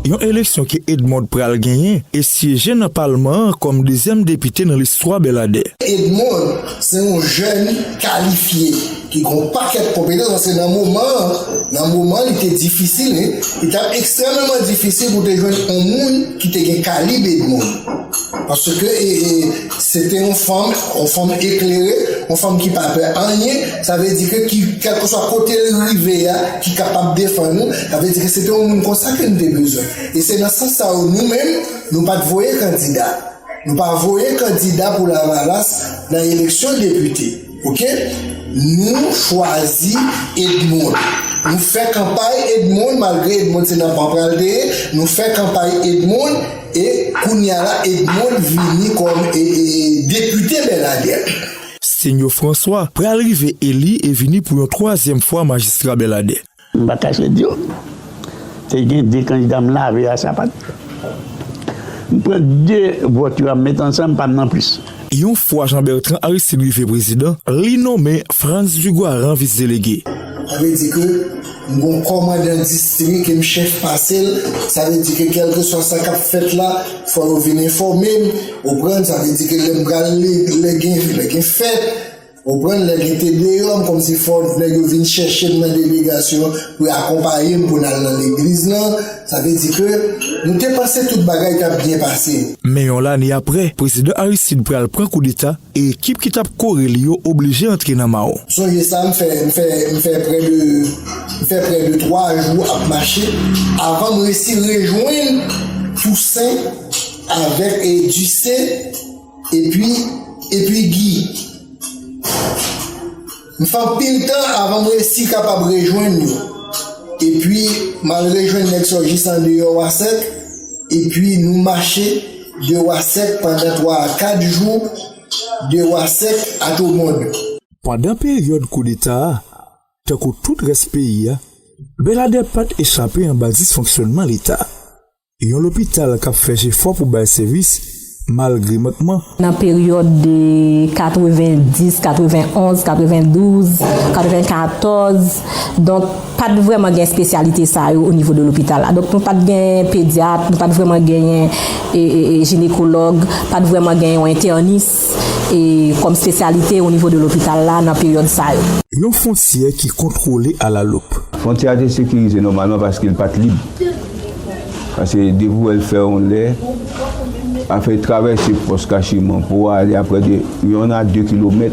Yon eleksyon ke Edmonde pral genyen e syeje nan palman an kòm dezyèm depite nan listwa Bèladè. Edmonde se yon jèn kalifye ki gen yon pakèt konpetans, paske nan moman an, nan moman an, li te difisil, wi. Li t ap ekstrèmeman difisil pou te jwenn yon moun ki te gen kalib Edmonde. Paske, e, e, se te yon fanm, yon fanm eklere, yon fanm ki pa pè anyen, sa vle di ke ki, kèlkeswa kote l rive a, ki kapab defann ou, sa vle di ke se te yon moun konsa ke nou te bezwen. E se nan sans sa yo, nou menm, nou pa t voye kandida. Nou pa voye kandida pou Lavalas nan eleksyon depite. Oke? Nou chwazi Edmonde. Nou fè kanpay Edmonde, malgre Edmonde se nan Pran Pral te ye, nou fè kanpay Edmonde, e kounye a la, Edmonde vini kòm, e, e, e, depite Bèladè. Stenio François pral rive eli e vini pou yon twazyèm fwa majistra Bèladè. M pa kache di w, te gen de kandida m lave a sapat. M pran de vòt yo a m met ansanm, pa m nan plis. Yon fwa Jean Bertrand Aristide rive prezidan, li nonmen Frantz Dugoiran vis-delege. Sa vle di ke m gon kòmandan distri ke m chèf pase l, sa vle di ke kèlkeswa sa k ap fèt la, fò yo vin enfòme m, ou konprann, sa vle di ke lè m pral lè, lè gen, lè gen fèt, ou konprann, lè gen te deyò m, kòmsi fò nèg yo vin chèche m nan delegasyon pou y akonpaye m pou n al nan legliz lan. Sa vle di ke nou te panse tout bagay t ap byen pase. Men yon lane apre, prezidan Aristide pral pran koudeta e ekip ki t ap kore li yo oblije antre nan mawon. Sonje sa, m fè, m fè, m fè prè de, m fè prè de twa jou ap mache avan m resi rejwenn Tousen avèk, e, Dise epi, epi Gi. M fè anpil tan avan m resi kapab rejwenn yo. Epi, m al rejwenn nèg sa yo jis andeyò Wasèk. Epi, nou mache de Wasèk pandan twa a kat jou, de Wasèk a Tomond. Pandan peryòd koudeta a, tankou tout rès peyi a, Bèladè pa t echape anba disfonksyònman Leta. Yon lopital k ap fè jefò pou bay sèvis, malgre mankman. Nan peryòd de katreven dis, katreven onz, katreven douz, katreven katòz, donk, pa t vrèman gen espesyalite sa yo o nivo de lopital la. Donk, nou pa t gen pedyat, nou pa t vrèman genyen, e, e, e, jinekològ, pa t vrèman gen yon entènis, e, kòm espesyalite o nivo de lopital la nan peryòd sa yo. Yon fwontyè ki kontwole alaloup. Fwontyè a te sekirize nòmalman paske l pa t lib. Paske depi w wè l fè yon lè, Afè travèse pòs Kachiman pou ale aprè de yon a de kilomèt,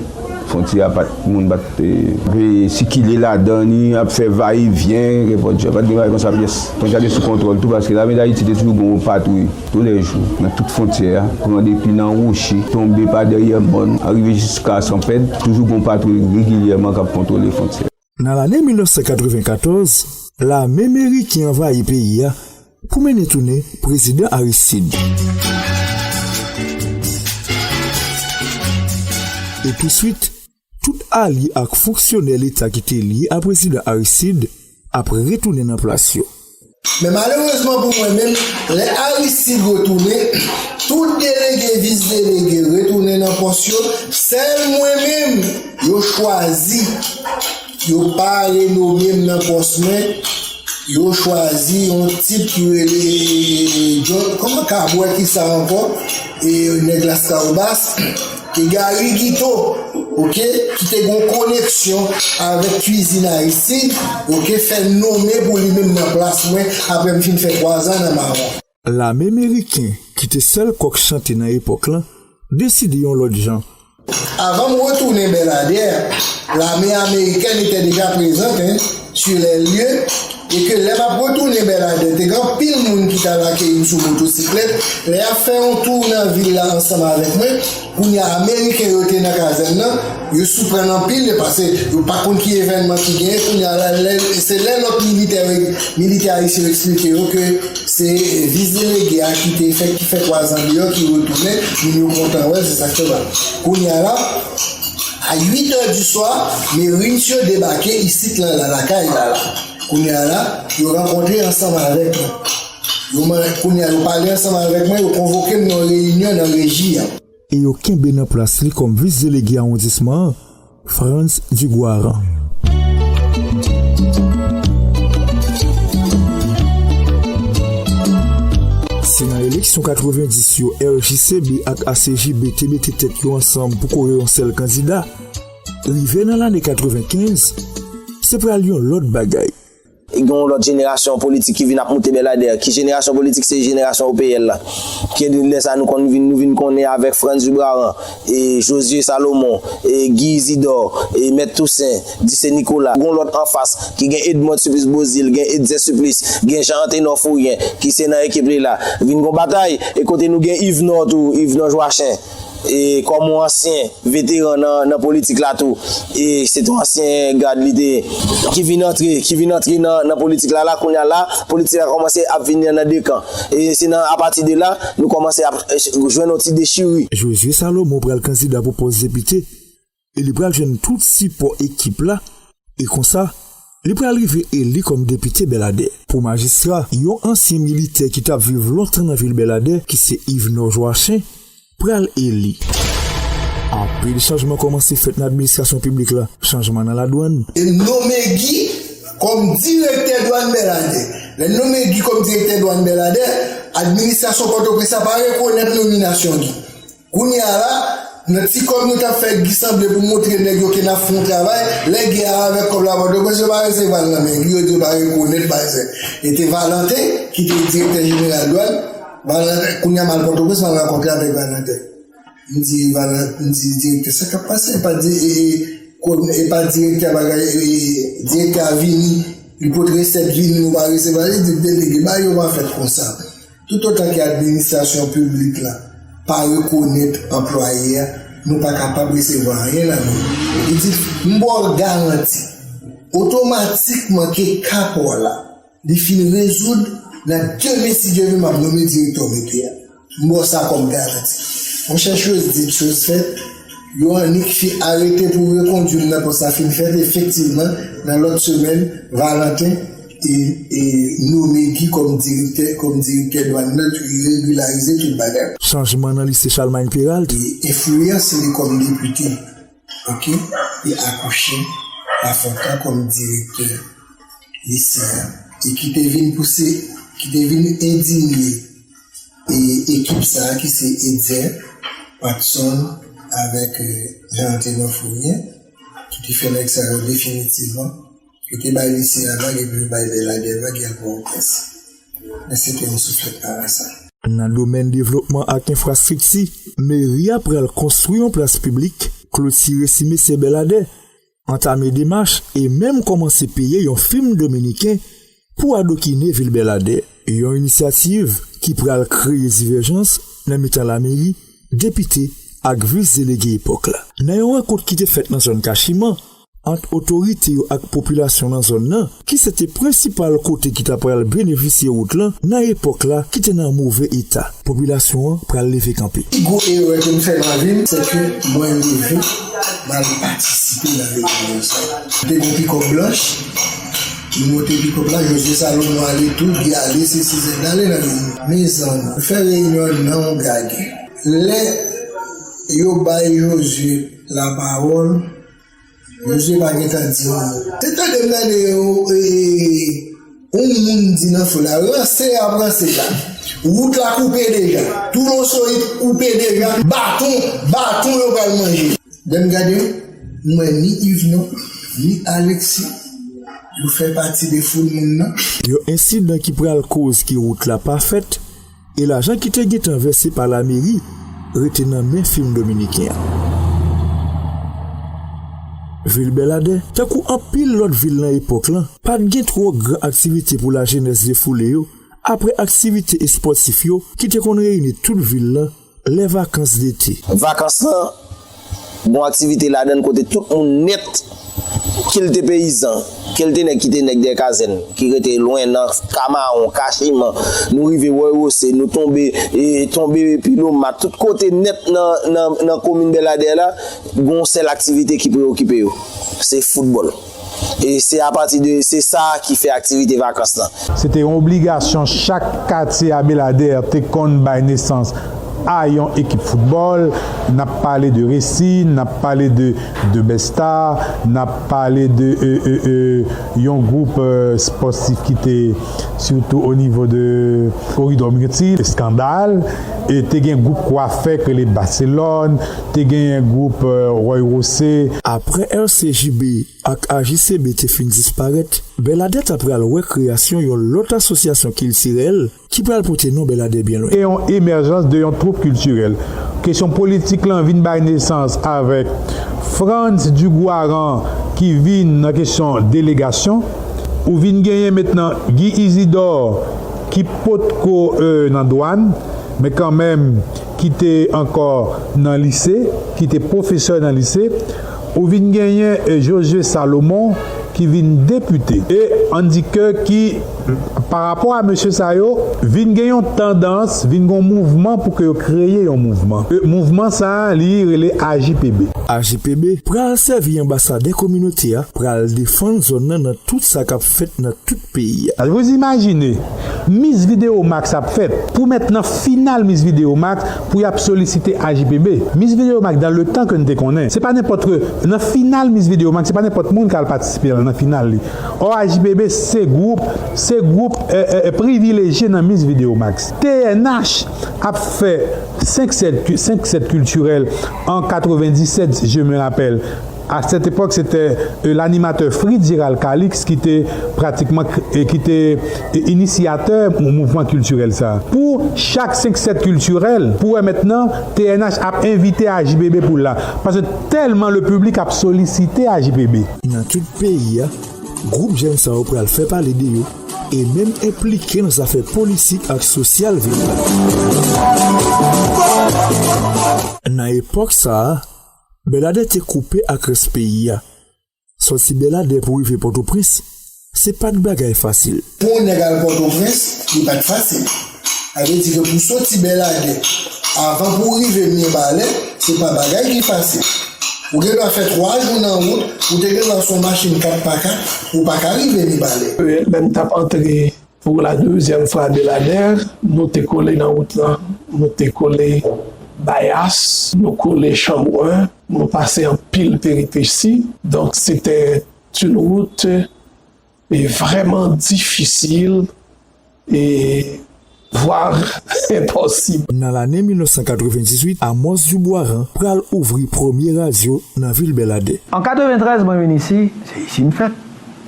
fwontyè a pa t, moun pa t, eh, vle sikile ladan li, ap fè vayevyen, kenpòt jan, pa t gen bagay konsa pyès. Fwontyè a te sou kontwòl tou, paske lame Dayiti te toujou gen yon patwouy toulèjou nan tout fwontyè a, pran depi nan woche, tonbe pa dèyè mòn, arive jiska Sanpèd, toujou gen yon patwouy regilyèman k ap kontwole fwontyè a. Nan lane mil nèf san katrevenkatòz, lame meriken anvayi peyi a pou mennen tounen Prezidan Aristide. E touswit, tout alye ak fonksyonè Leta ki te lye a Prezidan Aristide ap retounen nan plas yo. Men malerezman pou mwen menm, lè Aristide retounen, tout delege, vis delege retounen nan pòs yo, sèl mwen menm, yo chwazi, yo pa renome m nan pòs mwen, yo chwazi yon tip ki rele John, kòman kabwè ki sa ankò, e nèg Laskawobas, ke Gary Guiteau, oke, ki te gen yon koneksyon avèk kwizin Aristide, oke, fè nome pou li menm nan plas mwen, aprè m fin fè twa zan nan Mawon. Lame meriken, ki te sèl kòk chante nan epòk lan, deside yon lòt jan. Avan m retounen Bèladè, lame amerikèn etè deja prezante, sur les lieux, e ke lè m ap retounen Bèladè, te gen anpil moun ki t al akeyi m sou motosiklèt. Lè y ap fè yon tou nan vil la ansanm avèk mwen, kounye a, Ameriken yo te nan kazèn nan, yo siprann anpil, paske yo pa konn ki evènman ki genyen. Kounye a la, lè, se lè lòt militè, militè ayisyen yo eksplike yo ke se vis delege a ki te fè, ki fè twa zan deyò, ki retounen, moun yo kontan wè l, se sa k fè bal. Kounye a la, a uit è di swa, Marines yo debake isit la, la, lakay la, la. Kounye a la, yo rankontre ansanm avèk mwen. Yo man-, kounye a, yo pale ansanm avèk mwen, yo konvoke m nan yon reyinyon nan reji a. E yo kenbe nan plas li kòm vis delege awondisman an, Frantz Dugoiran. Se nan eleksyon katrevenndis yo, R J C B ak A C J B te mete tèt yo ansanm pou kore yon sèl kandida. Rive nan lane katrevenkenz, se pral yon lòt bagay. Gen yon lòt jenerasyon politik ki vin ap moute Bèladè. Ki jenerasyon politik? Se jenerasyon O P L la. Ki lè sa nou konn vin, nou vin konnen avèk Frantz Dugoiran, e Josué Salomon, e Guy Isidore, e Mèt Toussaint, Dicey Nicolas. Gen yon lòt anfas ki gen Edmond Supplice Beauzile, gen Etzer Supplice, gen Jean Anténor Fourrien, ki se nan ekip li la. Vin gon batay, e kote nou gen Yvenor tou, Yvenor Joachim. E kòm yon ansyen veteran nan, nan politik la tou. E se te yon ansyen gad li te ye, ki vin antre, ki vin antre nan, nan politik la, la, kounye a la, politik la kòmanse ap vin nan de kan. E se nan, apati de la, nou kòmanse ap, eh, jwenn yon ti dechiri. Josué Salomon pral kandida pou pòs depite, e li pral jwenn tout sipò ekip la, e konsa, li pral rive eli kòm depite Bèladè. Pou majistra, yon ansyen militè ki t ap viv lontan nan vil Bèladè, ki se Yvenor Joachim, pral eli. Anpil chanjman kòmanse fèt nan administrasyon piblik la, chanjman nan ladwann. E nome Guy kòm direktè dwann Bèladè. Lè nome Guy kòm direktè dwann Bèladè, administrasyon Pòtoprens la pa rekonèt nominasyon Guy. Kounye a la, nan ti kòb nou t ap fè Guy sanble pou montre nèg yo ke n ap fè yon travay, lè Guy ale avèk kòb la Pòtoprens, yo pa resevwa l nan men Guy, yo di yo pa rekonèt bagay sa. E te Valentin ki te direktè jeneral dwann. Valentin, kounye a m al Pòtoprens, m al rankontre avèk Valentin. M di, Valentin, m di, direktè, sa k ap pase? E pa di, e, e, kon-, e pa direktè bagay, e, e, direktè a vini, li pote resèt vini, nou pa resevwa, li di, delege, bagay yo pa fèt konsa. Toutotan ke administrasyon piblik la pa rekonèt anplwaye a, nou pa kapab resevwa anyen nan men yo. Li di, m ba w garanti, otomatikman ke ka pa w la, li fin rezoud, nan demen, si Dye vle, m ap nonmen direktè w mete a. M ba w sa kòm garanti. Monchè, choz dit, choz fèt, yo annik fi arete pou rekondwi l nan pòs la fin fèt, efektivman, nan lòt semèn, Valentin e, e nome Guy kòm direktè, kòm direktè dwann nan, regilarize tout bagay. Chanjman nan lise Charlemagne Péralte. E enfliyans li kòm depite, oke, li akouche Lafontan kòm direktè lise a, e ki te vin pouse, ki te vin endinye, e ekip sa a ki se Etzer, Patson avèk, eh, Jean Anténor Fourrien, ki te fè nèg sa yo definitivman, yo te bay lise a vag epi yo bay Bèladè vag, y al Pòtoprens. Men se te yon souflèt parasay. Nan domèn devlopman ak enfrastrikti, meri a pral konstwi yon plas piblik, klotire simesye Bèladè, antame demach e menm kòmanse peye yon fim dominiken pou adokine vil Bèladè, yon inisyativ ki pral kreye divèjans nan mitan lameri, depite ak vis delege epòk la. Nan yon rankont ki te fèt nan zòn Kachiman, ant otorite yo ak popilasyon nan zòn nan, ki se te prensipal kote ki ta pral benefisye wout lan nan epòk la ki te nan move eta. Popilasyon an pral leve kanpe. Pi gwo erè ke m fè nan vi m, se ke mwen leve, m al patisipe nan reyinyon sa. Te gen pikòp blanch, li monte pikòp la, Jozye Salomon ale tou, li ale, se Sizèd ale nan reyinyon. Mezanmi, fè reyinyon nan yon gade. Lè yo bay Jozye lapawòl, Jozye pa gentan di yon mo. Te tande m tande yon, e, e, yon moun di nan foul la, ranse y ap ranse la. Wout la koupe deja. Tou lonsoyit koupe deja. Baton, baton yo pral manje. Lè m gade, m wè ni Yvenon, ni Alexis, yo fè pati de foul moun nan. Yon ensidan ki pral koz ke wout la pa fèt, e lajan ki te gentan vèse pa lameri rete nan men fim dominiken an. Vil Bèladè, tankou anpil lòt vil nan epòk lan, pa t gen twò gran aktivite pou lajenès defoule yo, apre aktivite espòtif yo ki te konn reyini tout vil lan lè vakans dete. Vakans lan, gon aktivite ladan l kote tout moun nèt, ke l te peyizan, ke l te nèg ki te nèg dèyè kazèn, ki rete lwen nan Kamawon, Kachiman, nou rive Wòy Wose, nou tonbe, e, tonbe Pilomat, tout kote nèt nan, nan, nan komin Bèladè la, gon sèl aktivite ki preyokipe yo, se foutbòl. E se apati de, se sa ki fè aktivite vakans lan. Se te yon obligasyon chak katye a Beladè te konn bay nesans a yon ekip foutbòl. N ap pale de Resi, n ap pale de, de Bèsta, n ap pale de, e, e, e, yon gwoup, e, espòtif ki te sitou o nivo de Koridò Mirtil, Eskandal, e te gen gwoup kwafè k rele Baselòn, te genyen gwoup, e, Wòy Wose. Apre R C J B ak A J C B te fin disparèt, Bèladè ta pral wè kreyasyon yon lòt asosyasyon kiltirèl ki pral pote non Bèladè byen lwen. E yon emèjans de yon twoup kiltirèl. Kesyon politik lan vin bay nesans avèk Frantz Dugouaran ki vin nan kesyon delegasyon. Ou vin genyen mentnan Guy Isidore ki potko, e, nan dwàn, men kanmenm ki te ankò nan lise, ki te pwofesè nan lise, ou vin genyen, e, Josué Salomon ki vin depite. E ann di ke ki, pa rapò a mesye sa yo, vin gen yon tandans, vin gen yon mouvman pou ke yo kreye yon mouvman. E mouvman sa a, li rele A J P B. A J P B pral sèvi anbasadè kominote a, pral defann zòn nan nan tout sa k ap fèt nan tout peyi a. Vou imajine, Miss Video Max ap fèt. Pou mèt nan final Miss Video Max, pou y ap solisite A J P B. Miss Video Max, dans le temps ke n te konnen, se pa nenpòt ke, nan final Miss Video Max, se pa nenpòt moun k al patisipe nan final li. Ò, A J P B se gwoup, se gwoup, e, e, e, privilejye nan Miss Video Max. T N H ap fè senk sèt, senk sèt kiltirèl an katrevendisèt, je me rappelle. À cette époque, c'était, euh, l'animateur Fritz Gérald Calix qui était pratiquement, euh, qui était, euh, initiateur mou-, mouvman kiltirèl sa. Pou chak senk sèt kiltirèl, pou wè mentnan, T N H ap envite A J P B pou l la. Paske tèlman le piblik ap solisite A J P B. Nan tout peyi a, gwoup jèn sa yo pral fè pale de yo e menm enplike nan zafè politik ak sosyal vil la. Nan epòk sa a, Bèladè te koupe ak rès peyi a. Sòti Bèladè pou rive Pòtoprens, se pa t bagay fasil. Pou yon nèg al Pòtoprens, li pa t fasil. Sa vle di ke pou soti Bèladè, avan pou w rive Mibalè, se pa bagay ki fasil. Ou gen dwa fè twa jou nan wout, ou te gen dwa sou yon machin kat pa kat, ou pa ka rive Mibalè. Lè m t ap antre Pour la deuxième fois Beladè, nou te kole nan wout lan, nou te kole Bayas, nou kole Chanbrun, nou pase anpil peripesi. Donc, c'était une route, eh, vraiment difficile et voire impossible. Nan lane mil nèf san katrevendizuit, Amos Dubwaran pral ouvri premye radyo nan vil Bèladè. An katreventrèz, mwen vin isi, se isi m fèt.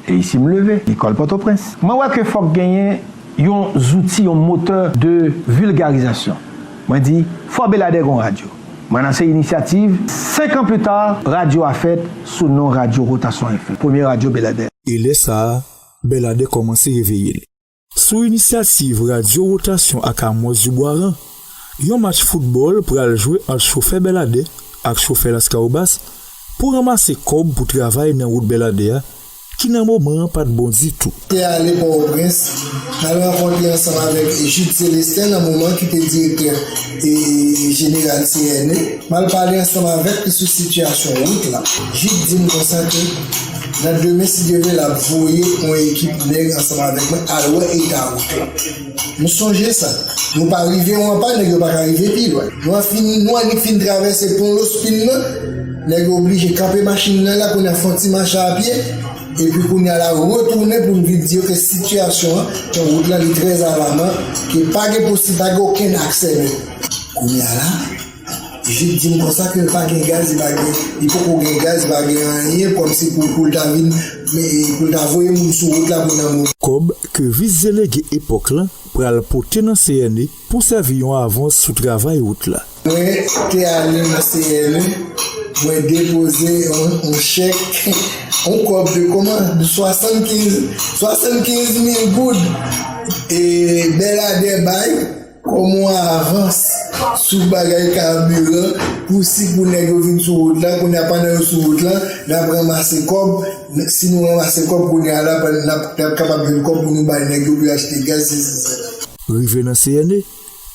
E isi m leve, lekòl Pòtoprens. Mwen wè ke fòk genyen yon zouti, yon motè de vilgarizasyon. Mwen di, fò Beladè gon radyo. Mwen lanse inisyativ, senk an pli ta, radyo a fèt sou non Radyo Wotasyon F M, premye radyo Beladè. E lè sa a, Beladè kòmanse reveye l. Sou inisyativ Radyo Wotasyon ak Amos Dubwaran, yon match foutbòl pral jwe ant chofè Beladè ak chofè Laskawobas pou ranmase kòb pou travay nan wout Beladè a, ki nan moman an pa t bon ditou. Te ale Pòtoprens, m al rankontre ansanm avèk Jude Célestin nan moman ki te direktè, e, jeneral C N E. M al pale ansanm avèk li sou sitiyasyon wout la. Jude di m konsa ke nan demen, si Dye vle, l ap voye yon ekip nèg ansanm avèk mwen al wè eta wout la. Nou sonje sa. Nou pa rive yon pa, nèg yo pa ka rive pi lwen. Nou an fin, nou annik fin travèse pon Lospin nan. Nèg yo oblije kanpe machin nan la, kounye a fè yon ti mache a pye. Epi kounye a la retounen pou n vin di yo ke sitiyasyon an, ke wout lan li trè alaman, ke pa gen posib, pa gen okenn aksè menm. Kounye a la, Jude di m konsa ke pa gen gaz, li pa gen, li poko gen gaz, li pa gen anyen, kòmsi pou, pou l ta vin, men, pou l ta voye moun sou wout la pou nan moun. Kòb ke vis delege epòk lan pral pote nan C N E pou sèvi yon avans sou travay wout la. Mwen te ale nan C N E, mwen depoze yon, yon chèk, yon kòb de kòman, de swasannkenz, swasannkenz mil goud, e Beladè bay kòm yon avans sou bagay kabiran, pou si pou nèg yo vin sou wout la, kounye a pandan yo sou wout la, n ap ranmase kòb, si nou ranmase kòb kounye a la, n ap, n ap kapab jwenn kòb pou nou bay nèg yo pou yo achte gaz, sesi, sela. Rive nan C N E,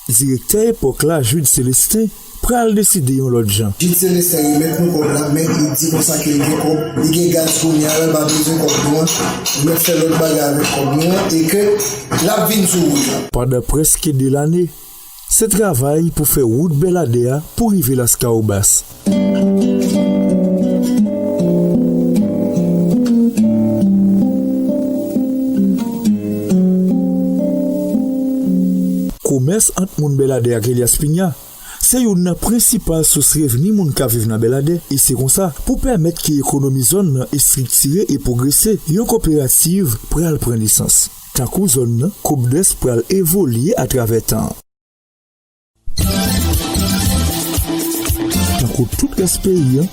direktè epòk la, Jude Célestin, pral deside yon lòt jan. Jude Célestin remèt nou kòb la, men li di konsa ke li gen kòb, li gen gaz kounye a la, l pa bezwen kòb nou an, li mèt fè lòt bagay avèk kòb nou an, e ke l ap vin sou wout la. Pandan prèske de lane, se travay pou fè wout Beladè a pou rive Laskawobas. Komès ant moun Beladè ak Elyas Pinya se youn nan prensipal sous revni moun k ap viv nan Beladè, e se konsa, pou pèmèt ke ekonomi zòn nan estriktire e pwogrese, yon koperativ pral pran nesans. Tankou zòn nan, Kobdès pral evolye atravè tan an. Tankou tout rès peyi an,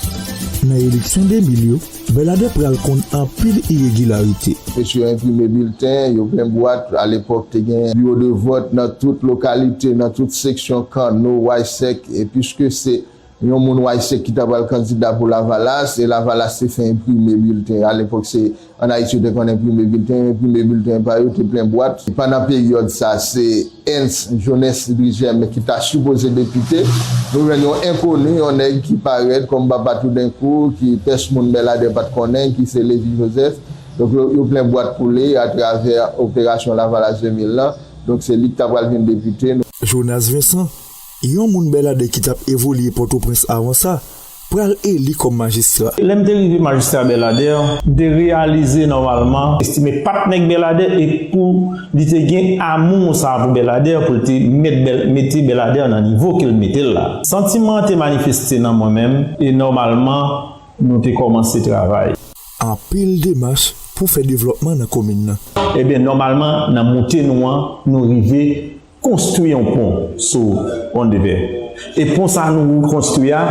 nan eleksyon de mil yo, Beladè pral konn anpil iregilarite. Mesye yo enprime bilten, yo plen bwat. Alepòk, te gen biwo de vòt nan tout lokalite, nan tout seksyon, Kanno, Waysèk, e piske se yon moun Waysèk ki ta pral kandida pou Lavalas, e Lavalas te fè enprime bilten. Alepòk, se ann Ayiti yo te konn enprime bilten, yo enprime bilten pa yo, te plen bwat. Pandan peryòd sa, se Ernst Jones Drizem ki ta sipoze depite. Nou jwenn yon enkoni, yon nèg ki parèt kòm papa toudenkou, ki pèsonn moun Beladè pa t konnen, ki se Lévy Joseph. Donk, yo, yo plen bwat pou li atravè operasyon Lavalas de mil lan. Donk, se li ki ta pral vin depite. Jonas Vincent, yon moun Beladè ki t ap evolye Pòtoprens avan sa, pral eli kòm majistra. Lè m te rive majistra Beladè, m te reyalize nòmalman, estime pa t nèg Beladè e pou li te gen amou sa pou Beladè, pou l te met Bel-, mete Beladè nan nivo ke l mete l la. Santiman an te manifeste nan mwen menm e nòmalman, nou te kòmanse travay. Anpil demach pou fè devlòpman nan komin nan. Ebyen, nòmalman, nan moute nou an, nou rive konstwi yon pon sou Onn de Vè. E pon sa nou konstwi a,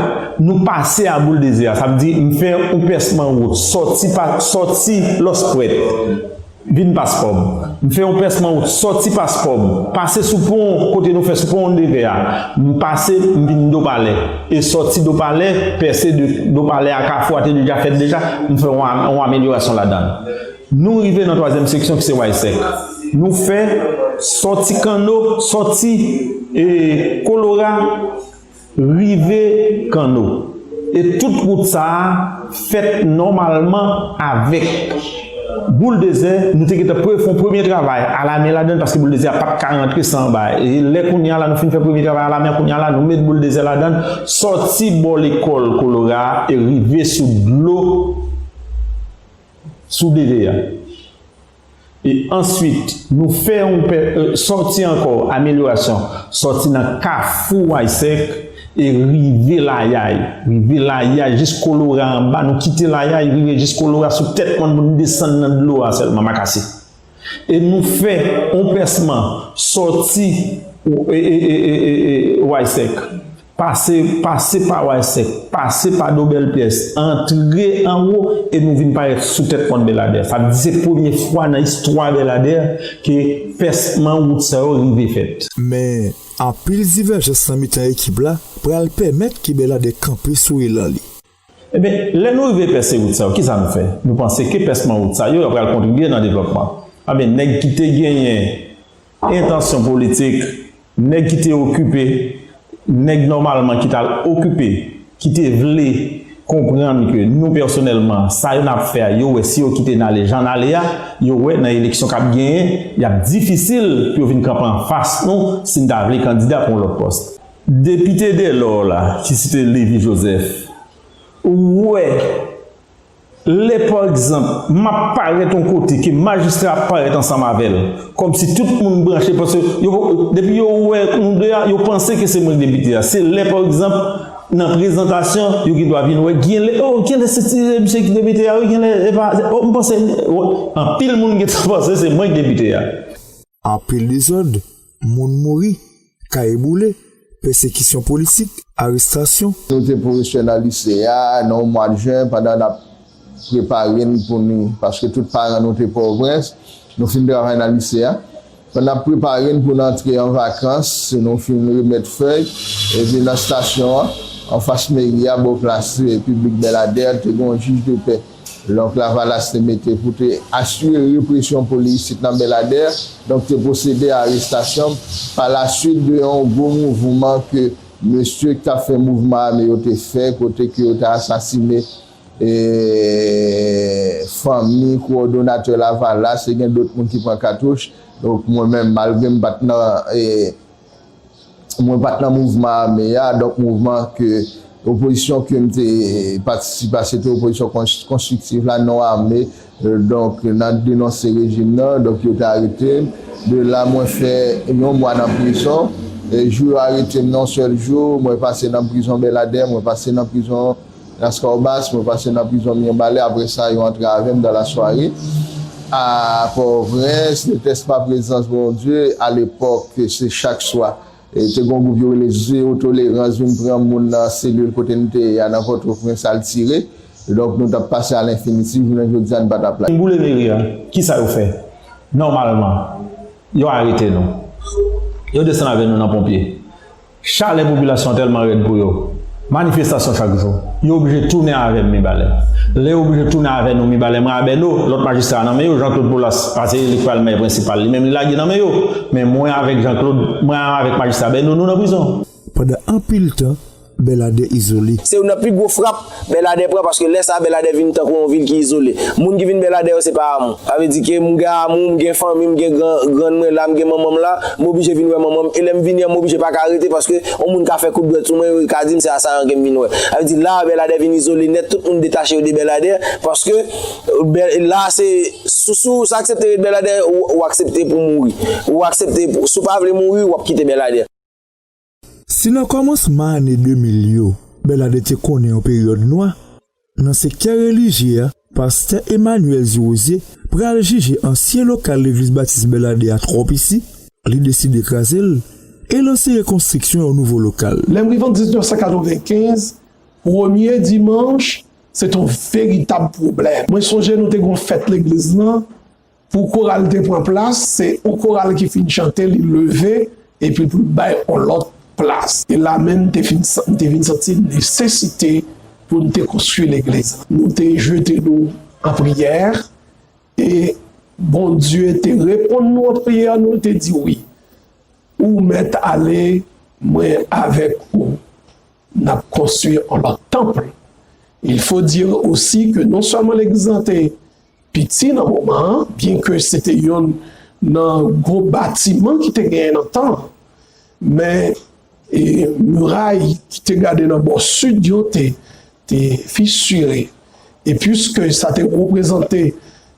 nou pase a bouldozè a. Sa vle di, m fè yon pèsman wout, sòti pa, sòti Lòspwèt, vin Paskòb. M fè yon pèsman wout, sòti Paskòb, pase sou pon, kote nou fè sou pon Onn de Vè a. M pase, m vin Dopalè. E sòti Dopalè, pèse de Dopalè a Kafou a te deja fèt deja, m fè yon, yon amelyorasyon ladan l. Nou rive nan twazyèm seksyon ki se Waysèk. Nou fè sòti Kanno, sòti, e, Kolora, rive Kanno. E tout wout sa a fèt nòmalman avèk bouldozè. Nou te gentan pre-, fè yon premye travay alamen ladan l paske bouldozè a pa t ka rantre san bagay. E lè kounye a la nou fin fè premye travay alamen, kounye a la nou met bouldozè ladan l, sòti bò lekòl Kolora a e rive sou dlo sou D V A. E answit, nou fè yon pè-, e, sòti ankò, amelyorasyon, sòti nan Kafou Waysèk e rive Layay. Rive Layay, jis Kolora anba, nou kite Layay, rive jis Kolora sou tèt mòn pou nou desann nan dlo a sèlman, Makase. E nou fè yon pèsman sòti Waycek, pase, pase pa Waycek, pase pa Dobèl Pyès, antre anwo, e nou vin parèt sou tèt pon Bèladè. Sa vle di se premye fwa nan istwa Bèladè ke pèsman wout sa yo rive fèt. Men, anpil divèjans nan mitan ekip la pral pèmèt ke Bèladè kanpe sou elan li. Ebyen, lè nou rive pèse wout sa yo, kisa nou fè? Nou panse ke pèsman wout sa yo, yo pral kontribye nan devlòpman. Ebyen, nèg ki te genyen entansyon politik, nèg ki te okipe, nèg nòmalman ki t al okipe, ki te vle konprann ke nou pèsonèlman, sa yo n ap fè a, yo wè si yo kite n ale jan n ale a, yo wè nan eleksyon k ap genyen, y ap difisil pou yo vin kanpe anfas nou si n ta vle kandida pou yon lòt pòs. Depite Delò la, ki site Lévi Joseph, ou wè, lè pa egzanp, m ap parèt yon kote ke majistra ap parèt ansanm avè l, kòmsi tout moun branche, paske yo, depi yo wè nou de a, yo panse ke se mwen k depite a. Se lè pa egzanp, nan prezantasyon, yo gen dwa vin wè, genlè, oh, genlè se ti misye ki depite a, wi, genlè, e pa, oh, m panse, oh, anpil moun gentan panse se mwen k depite a. Anpil dezòd, moun mouri, kay boule, pèsekisyon politik, arestasyon. Nou te pou resevwa nan lise a nan mwa jen pandan n ap prepare n pou nou, paske tout paran nou te Pòtoprens, nou fin travay nan lise a. Pandan n ap prepare n pou n antre an vakans, nou fin remèt fèy, epi nan estasyon an, anfas meri a, bò plas piblik Bèladè, te gen yon jij de pè. Donk, Lavalas te mete pou te asire represyon pou li isit nan Bèladè, donk te pwosede a arestasyon m. Palaswit de yon gwo mouvman ke mesye k t ap fè mouvman ame yo te fè, kote ke yo te asasine e, fanmi kowòdonatè Lavalas, e gen dòt moun ki pran katouch. Donk, mwen menm, malgre m pa t nan, e, mwen pa t nan mouvman ame a, donk mouvman ke, opozisyon ke m te patisipe a, se te opozisyon konstriktif la, non ame. Donk, nan denonse rejim nan, donk yo te arete m. De la, mwen fè yon mwa nan prizon. E jou yo arete m nan yon sèl jou, mwen pase nan prizon Bèladè, mwen pase nan prizon Laskawbas, mwen pase nan prizon Mibalè, apre sa, yo antre avè m dans la soirée. A Pòtoprens, ne t'est-ce pas présence Bondye, a lepòk, se chak swa. E te gen yon gwoup yo rele Zewo Tolerans vin pran moun nan selil kote n te ye a nan Pòtoprens al tire. Donk, nou t ap pase a lenfinitif, jounen jodi a, n pa t ap la. Boule meri a, kisa yo fè? Nòmalman, yo arete nou. Yo desann avè nou nan ponpye. Chalè popilasyon an tèlman rèd pou yo. Manifestasyon chak jou. Yo oblije tounen avè m Mibalè. Lè yo oblije tounen avè nou Mibalè, mwen a Bèno, lòt majistra a nan men yo, Jean Claude Boulas, pase li k pral mè prensipal, li menm li lage nan men yo. Men mwen avèk Jean Claude, mwen avèk majistra Bèno, nou nan prizon. Pandan anpil tan, Bèladè izole. Se youn nan pi gwo frap Bèladè pran, paske lè sa a, Bèladè vin tankou yon vil ki izole. Moun ki vin Bèladè yo, se pa Amou. Sa vle di ke m gen Amou, m gen fanmi, m gen gran, grann mwen la, m gen manman m la, m oblije vin wè manman m. E lè m vini an, m oblije pa ka rete, paske yon moun ka fè kout dwèt sou mwen, yo ka di m se asayan ke m vin wè. Sa vle di la a, Bèladè vin izole nèt, tout moun detache yo de Bèladè, paske, Bè-, la a se, si, si w aksepte ret Bèladè, ou, ou aksepte pou mouri. Ou aksepte, pou, si w pa vle mouri, w ap kite Bèladè. Si nan kòmansman ane de mil yo, Bèladè te konnen yon peryòd nwa, nan sektè relijye a, pastè Emmanuel Zirosier pral jije ansyen lokal legliz batis Bèladè a twò piti, li deside kraze l e lanse rekonstriksyon yon nouvo lokal. Lè m rive an diznèf san katrevenkenz, premye dimanch, se te yon veritab pwoblèm. Mwen sonje nou te gen yon fèt legliz lan, pou koral te pran plas, se yon koral ki fin chante, li leve, epi pou l bay yon lòt plas. E la menm, m te fin, m te vin santi nesesite pou n te konstwi legliz lan. Nou te jete nou an priyè, e Bondye te reponn nou an priyè nou, li te di wi. Ou mèt ale, mwen avèk ou. N ap konstwi yon lòt tanp. Il faut dire aussi que non sèlman legliz lan te piti nan moman an, byenke se te youn nan gwo batiman ki te genyen nan tan an, men, e, miray ki te gade nan bò sid yo te, te fisire. E piske sa te reprezante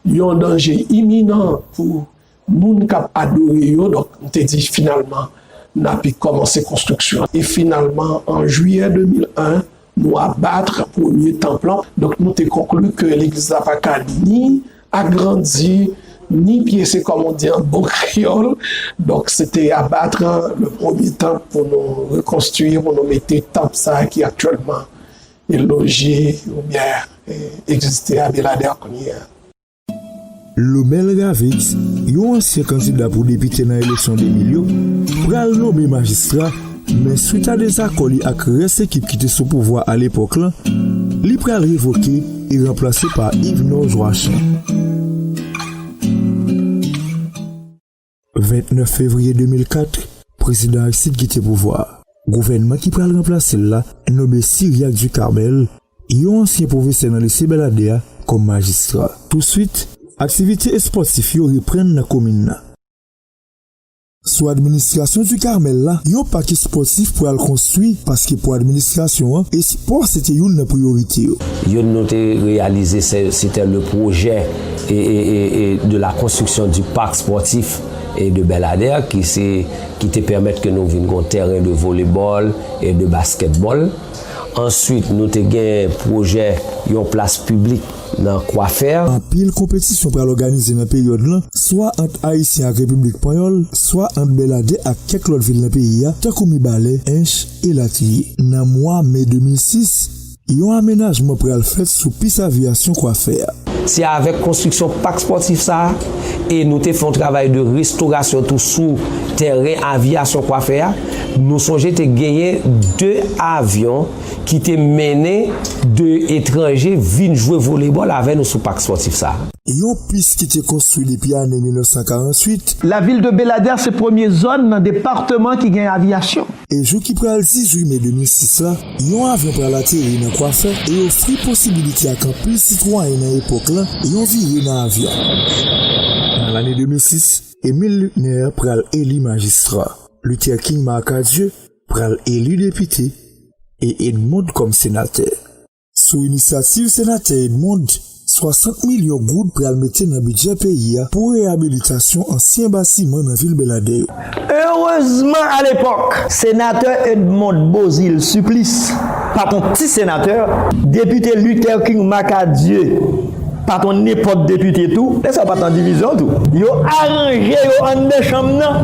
yon danje iminan pou moun k ap adore yo, donk, m te di, finalman, n ape kòmanse konstriksyon an. E finalman, an jiyè de mil en, nou abat premye tanp lan. Donk, nou te konkli ke legliz la pa ka ni agrandi, Ni pye, c'est comme on dit en bon créole. Donk, se te abattre le premier temple pou nou rekonstwi, pou nou mete tanp sa a ki aktyèlman loje oubyen, eh, egziste a Beladè kounye a. Lomel Ravix, yon ansyen kandida pou depite nan eleksyon de mil yo, pral nonmen majistra, men swit a dezakò li ak rès ekip ki te sou pouvwa a lepòk lan, li pral revoke e ranplase pa Yvenor Joachim. Vennèf fevriye de mil kat, prezidan Aristide kite pouvwa a. Gouvènman ki pral ranplase l la nonmen Cyriaque Ducarmel, yon ansyen pwofesè nan lise Bèladè a, kòm majistra. Touswit, aktivite espòtif yo reprann nan komin nan. Sou administrasyon Ducarmel la, yon pak espòtif pral konstwi paske pou administrasyon an, espò se te youn nan priyorite yo. Youn nou te reyalize se te le pwojè e, e, e, e de la construction du parc sportif e de Bèladè ki se ki te pèmèt ke nou vin gon tèren de volebòl e de baskètbòl. Answit, nou te gen pwojè yon plas piblik nan Kwafè. Anpil konpetisyon pral òganize nan peryòd lan, swa ant Ayisyen ak Repiblik Panyòl, swa ant Bèladè ak kèk lòt vil nan peyi a, tankou Mibalè, Ench, elatriye. Nan mwa me de mil sis, yon amenajman pral fèt sou pis aviyasyon Kwafè a. Se avèk konstriksyon pak espòtif sa a, e nou te fè yon travay de restorasyon tou sou tèren aviyasyon Kwafè a, nou sonje te genyen de avyon ki te mennen de etranje vin jwe volebòl avè nou sou pak espòtif sa a. Yon pis ki te konstwi depi ane mil nèf san karanntuit. Lavil de Beladè se premye zòn nan depatman ki gen aviyasyon. E jou ki pral dizuit me de mil sis la, yon avyon pral ateri nan Kwafè e ofri posibilite ak anpil sitwayen nan epòk lan yon vire nan avyon. Nan lane de mil sis, Émile Luckner pral eli majistra, Luther King Marcadieu pral eli depite e Edmonde kòm senatè. Sou inisyativ Senatè Edmonde, swasant milyon goud pral mete nan bidjè peyi a pou reyabilitasyon ansyen batiman nan vil Bèladè yo. Erezman, alepòk, Senatè Edmonde Beauzile Supplice pa t on ti senatè, Depite Luther King Marcadieu pa t on nenpòt depite tou, lè sa yo pa t nan divizyon tou. Yo aranje yo anndan chanm nan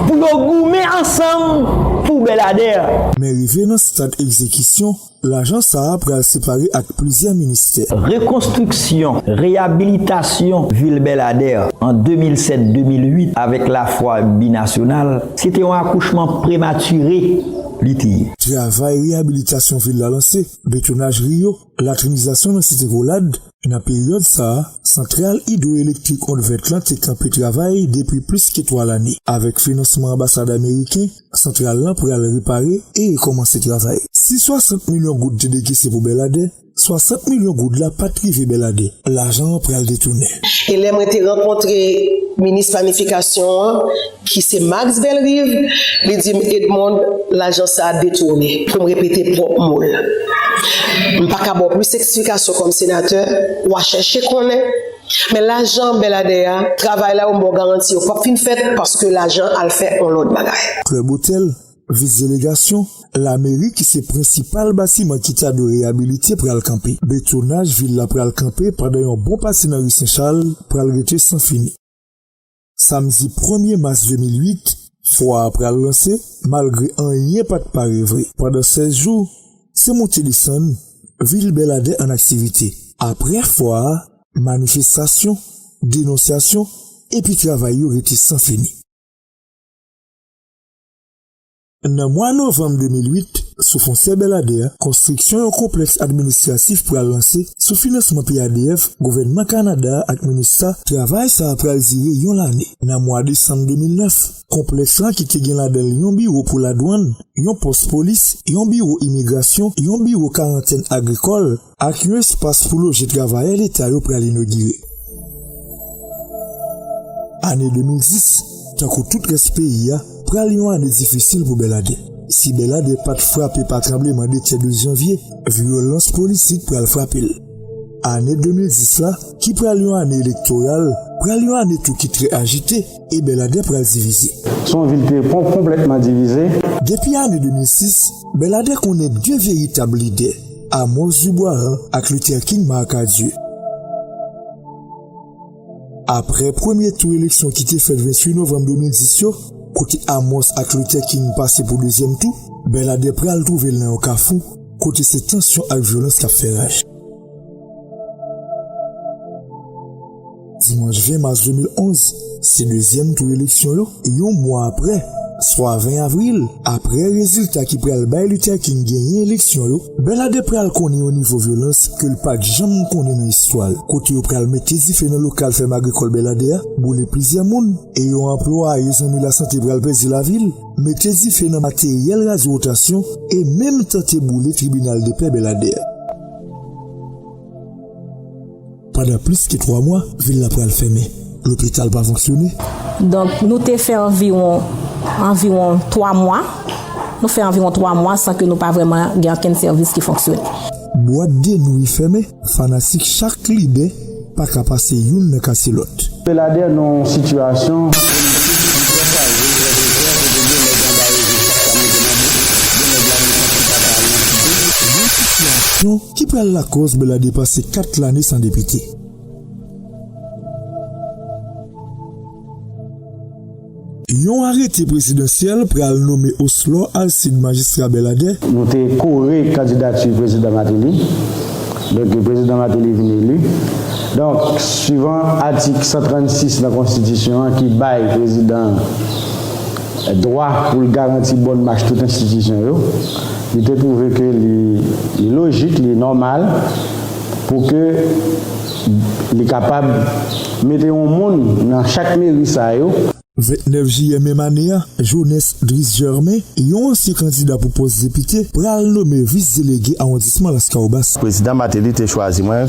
pou yo goumen ansanm pou Bèladè. Men rive nan stad egzekisyon, Lajan sa a pral separe ak plizyè ministè. Rekonstriksyon, reyabilitasyon vil Bèladè an de mil sèt de mil uit avèk lafwa binasyonal, se te yon akouchman prematire li te ye. Travay reyabilitasyon vil la lanse, betonaj ri yo, latrinizasyon nan Site Kolad, Nan peryòd sa a, santral idwoelektrik Ontvèt lan te kanpe travay depi plis ke twa lane. Avèk finansman anbasad ameriken, santral lan pral repare e rekòmanse travay. Si swasant milyon goud te dekese pou Bèladè, swasant milyon goud la pa t rive Bèladè. Lajan an pral detounen. E lè mwen te rankontre minis planifikasyon an, ki se Max Bellerive, li di m, Edmonde, lajan sa a detounen. Pou m repete pwòp mo l. M pa ka ba w plis eksplikasyon kòm senatè, w a chèche konnen. Men lajan Bèladè a, travay la yo m ba w garanti yo p ap fin fèt paske lajan al fè yon lòt bagay. Klèb otèl, vis delegasyon, lameri ki se prensipal batiman ki ta dwe reyabilite pral kanpe. Betonaj vil la pral kanpe pandan yon bon pati nan ri Sen Chal pral rete san fini. Samdi premye mas de mil uit, fwa a pral lanse, malgre anyen pa t pare vre. Pandan sèz jou, se monte desann, vil Bèladè ann aktivite. Apre fwa a, manifestasyon, denonsyasyon, epi travay yo rete san fini. Nan mwa novanm de mil uit, sou fwontyè Bèladè a, konstriksyon yon konplèks administratif pral lanse sou finansman P A D F, gouvènman Kanada a ak MINUSTAH. Travay sa a pral dire yon lane. Nan mwa desanm de mil nèf, konplèks lan ki te gen ladan l yon biwo pou ladwann, yon pòs polis, yon biwo imigrasyon, yon biwo karantèn agrikòl, ak yon espas pou loje travayè leta yo pral inogire. Ane de mil dis, tankou tout rès peyi a, pral yon ane difisil pou Bèladè. Si Bèladè pa t frape pa tranbleman de tè douz janvye, vyolans politik pral frape l. Ane de mil dis la, ki pral yon ane elektoral, pral yon ane tou ki trè ajite, e Bèladè pral divize. Se yon vil ki te konplètman divize. Depi ane de mil sis, Bèladè konnen de veritab lidè, Amos Dubois ak Luther King Marcadieu. Aprè premye tou eleksyon ki te fèt venntuit novanm de mil dis yo, kote Amos ak Luther King pase pou dezyèm tou, Bèladè pral twouve l nan yon kafou, kote se tansyon ak vyolans k ap fè raj. Dimanch ven mas de mil onz, se dezyèm tou eleksyon yo. Yon mwa aprè, swa ven avril, aprè rezilta ki pral bay Luther King genyen eleksyon yo, Bèladè pral konnen yon nivo vyolans ke l pa t janm konnen nan istwa l, kote yo pral mete dife nan lokal fèm agrikòl Bèladè a, boule plizyè moun, e yon anplwaye zanmi lasante pral pèdi lavi l, mete dife nan materyèl radyo wotasyon, e menm tante boule tribinal de pè Bèladè a. Pandan plis ke twa mwa, vil la pral fèmen. Lopital pa fonksyone. Donk, nou te fè anviwon, anviwon twa mwa. Nou fè anviwon twa mwa san ke nou pa vrèman gen okenn sèvis ki fonksyone. Bwat de nwi fèmen, fanatik chak lidè pa ka pase youn nan kase lòt. Bèladè nan yon sitiyasyon. Yon sitiyasyon ki pral lakòz Bèladè pase kat lane san depite. Yon arete prezidansyèl pral nonmen Oslor Alcide majistra Bèladè. Nou te kore kandidati prezidan Martelly. Donk, prezidan Martelly vin eli. Donk, swivan atik san trannsis nan konstitisyon an ki bay prezidan an dwa pou l garanti bòn mach tout enstitisyon yo, li te twouve ke li, li lojik, li nòmal pou ke li kapab mete yon moun nan chak meri sa yo. Vennèf jiyè menm ane a, Jones Dries Germain, yon ansyen kandida pou pòs depite, pral nonmen vis delege awondisman Laskawobas. Prezidan Martelly te chwazi mwen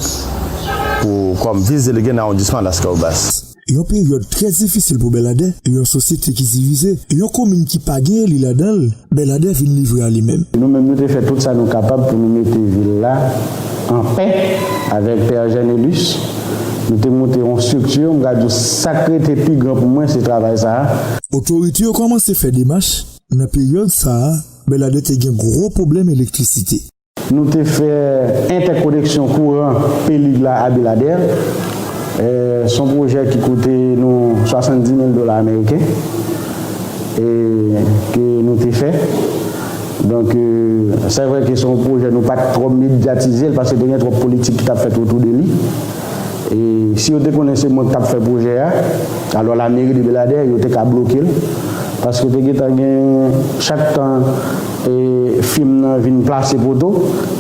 pou, kòm vis delege nan awondisman Laskawobas. Yon peryòd trè difisil pou Bèladè, yon sosyete ki divize, yon komin ki pa gen eli ladan l, Bèladè vin livre a li menm. Nou menm, nou te fè tout sa nou kapab pou nou mete vil la an pè avèk Pè Eugène Elus. Nou te monte yon estrikti, m ka di w, sa k rete pi gran pou mwen, se travay sa a. Otorite yo kòmanse fè demach. Nan peryòd sa a, Bèladè te gen gwo pwoblèm elektrisite. Nou te fè entèkoneksyon kouran Pelig la a Beladè. Eh, se yon pwojè ki koute nou swasanndis mil dola ameriken, e ke nou te fè. Donk, eh, se vre ke se yon pwojè nou pa t twò medyatize l, paske te gen twòp politik ki t ap fèt otou de li. E si yo te konnen se mwen k t ap fè pwojè a, alò lameri de Beladè, yo te ka bloke l, paske te gentan gen, chak tan, e, fim nan vin plase poto,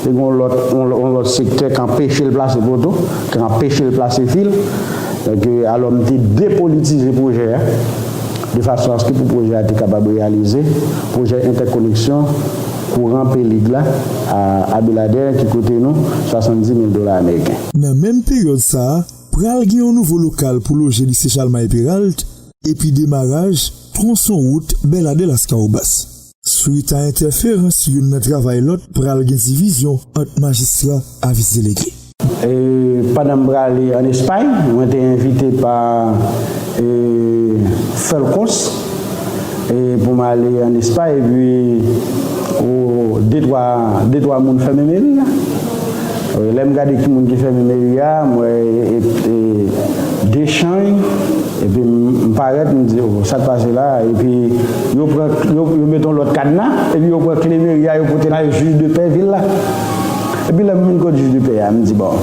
te gen yon lòt, yon, yon lòt sektè k anpeche l plase poto, k anpeche l plase fil. Donk, e, alò m te depolitize pwojè a, de fason aske pou pwojè a te kapab reyalize, pwojè entèkoneksyon kouran Pelig la a, a Beladè ki koute nou swasanndis mil dola ameriken. Nan menm peryòd sa a, pral gen yon nouvo lokal pou loje Lise Chalmay Peralt, epi demaraj twonson wout Bèladè Laskawobas. Swit a entèferans youn nan travay lòt, pral gen divizyon ant majistra a vis delege. E, pandan m prale ann Espay, mwen te envite pa, e, Felcos, e, pou m ale ann Espay, epi, o, de twa, de twa moun fèmen meri a. E, lè m gade ki moun ki fèmen meri a, m wè, e, e, e, Deschagnes, epi m, m parèt, m di, "O, sa k pase la?" Epi yo pran, yo, yo mete yon lòt kadna, epi yo pran kle meri a, yo pote l al jij de pè vil la. Epi lè m vin kot jij de pè a, m di, "Bon,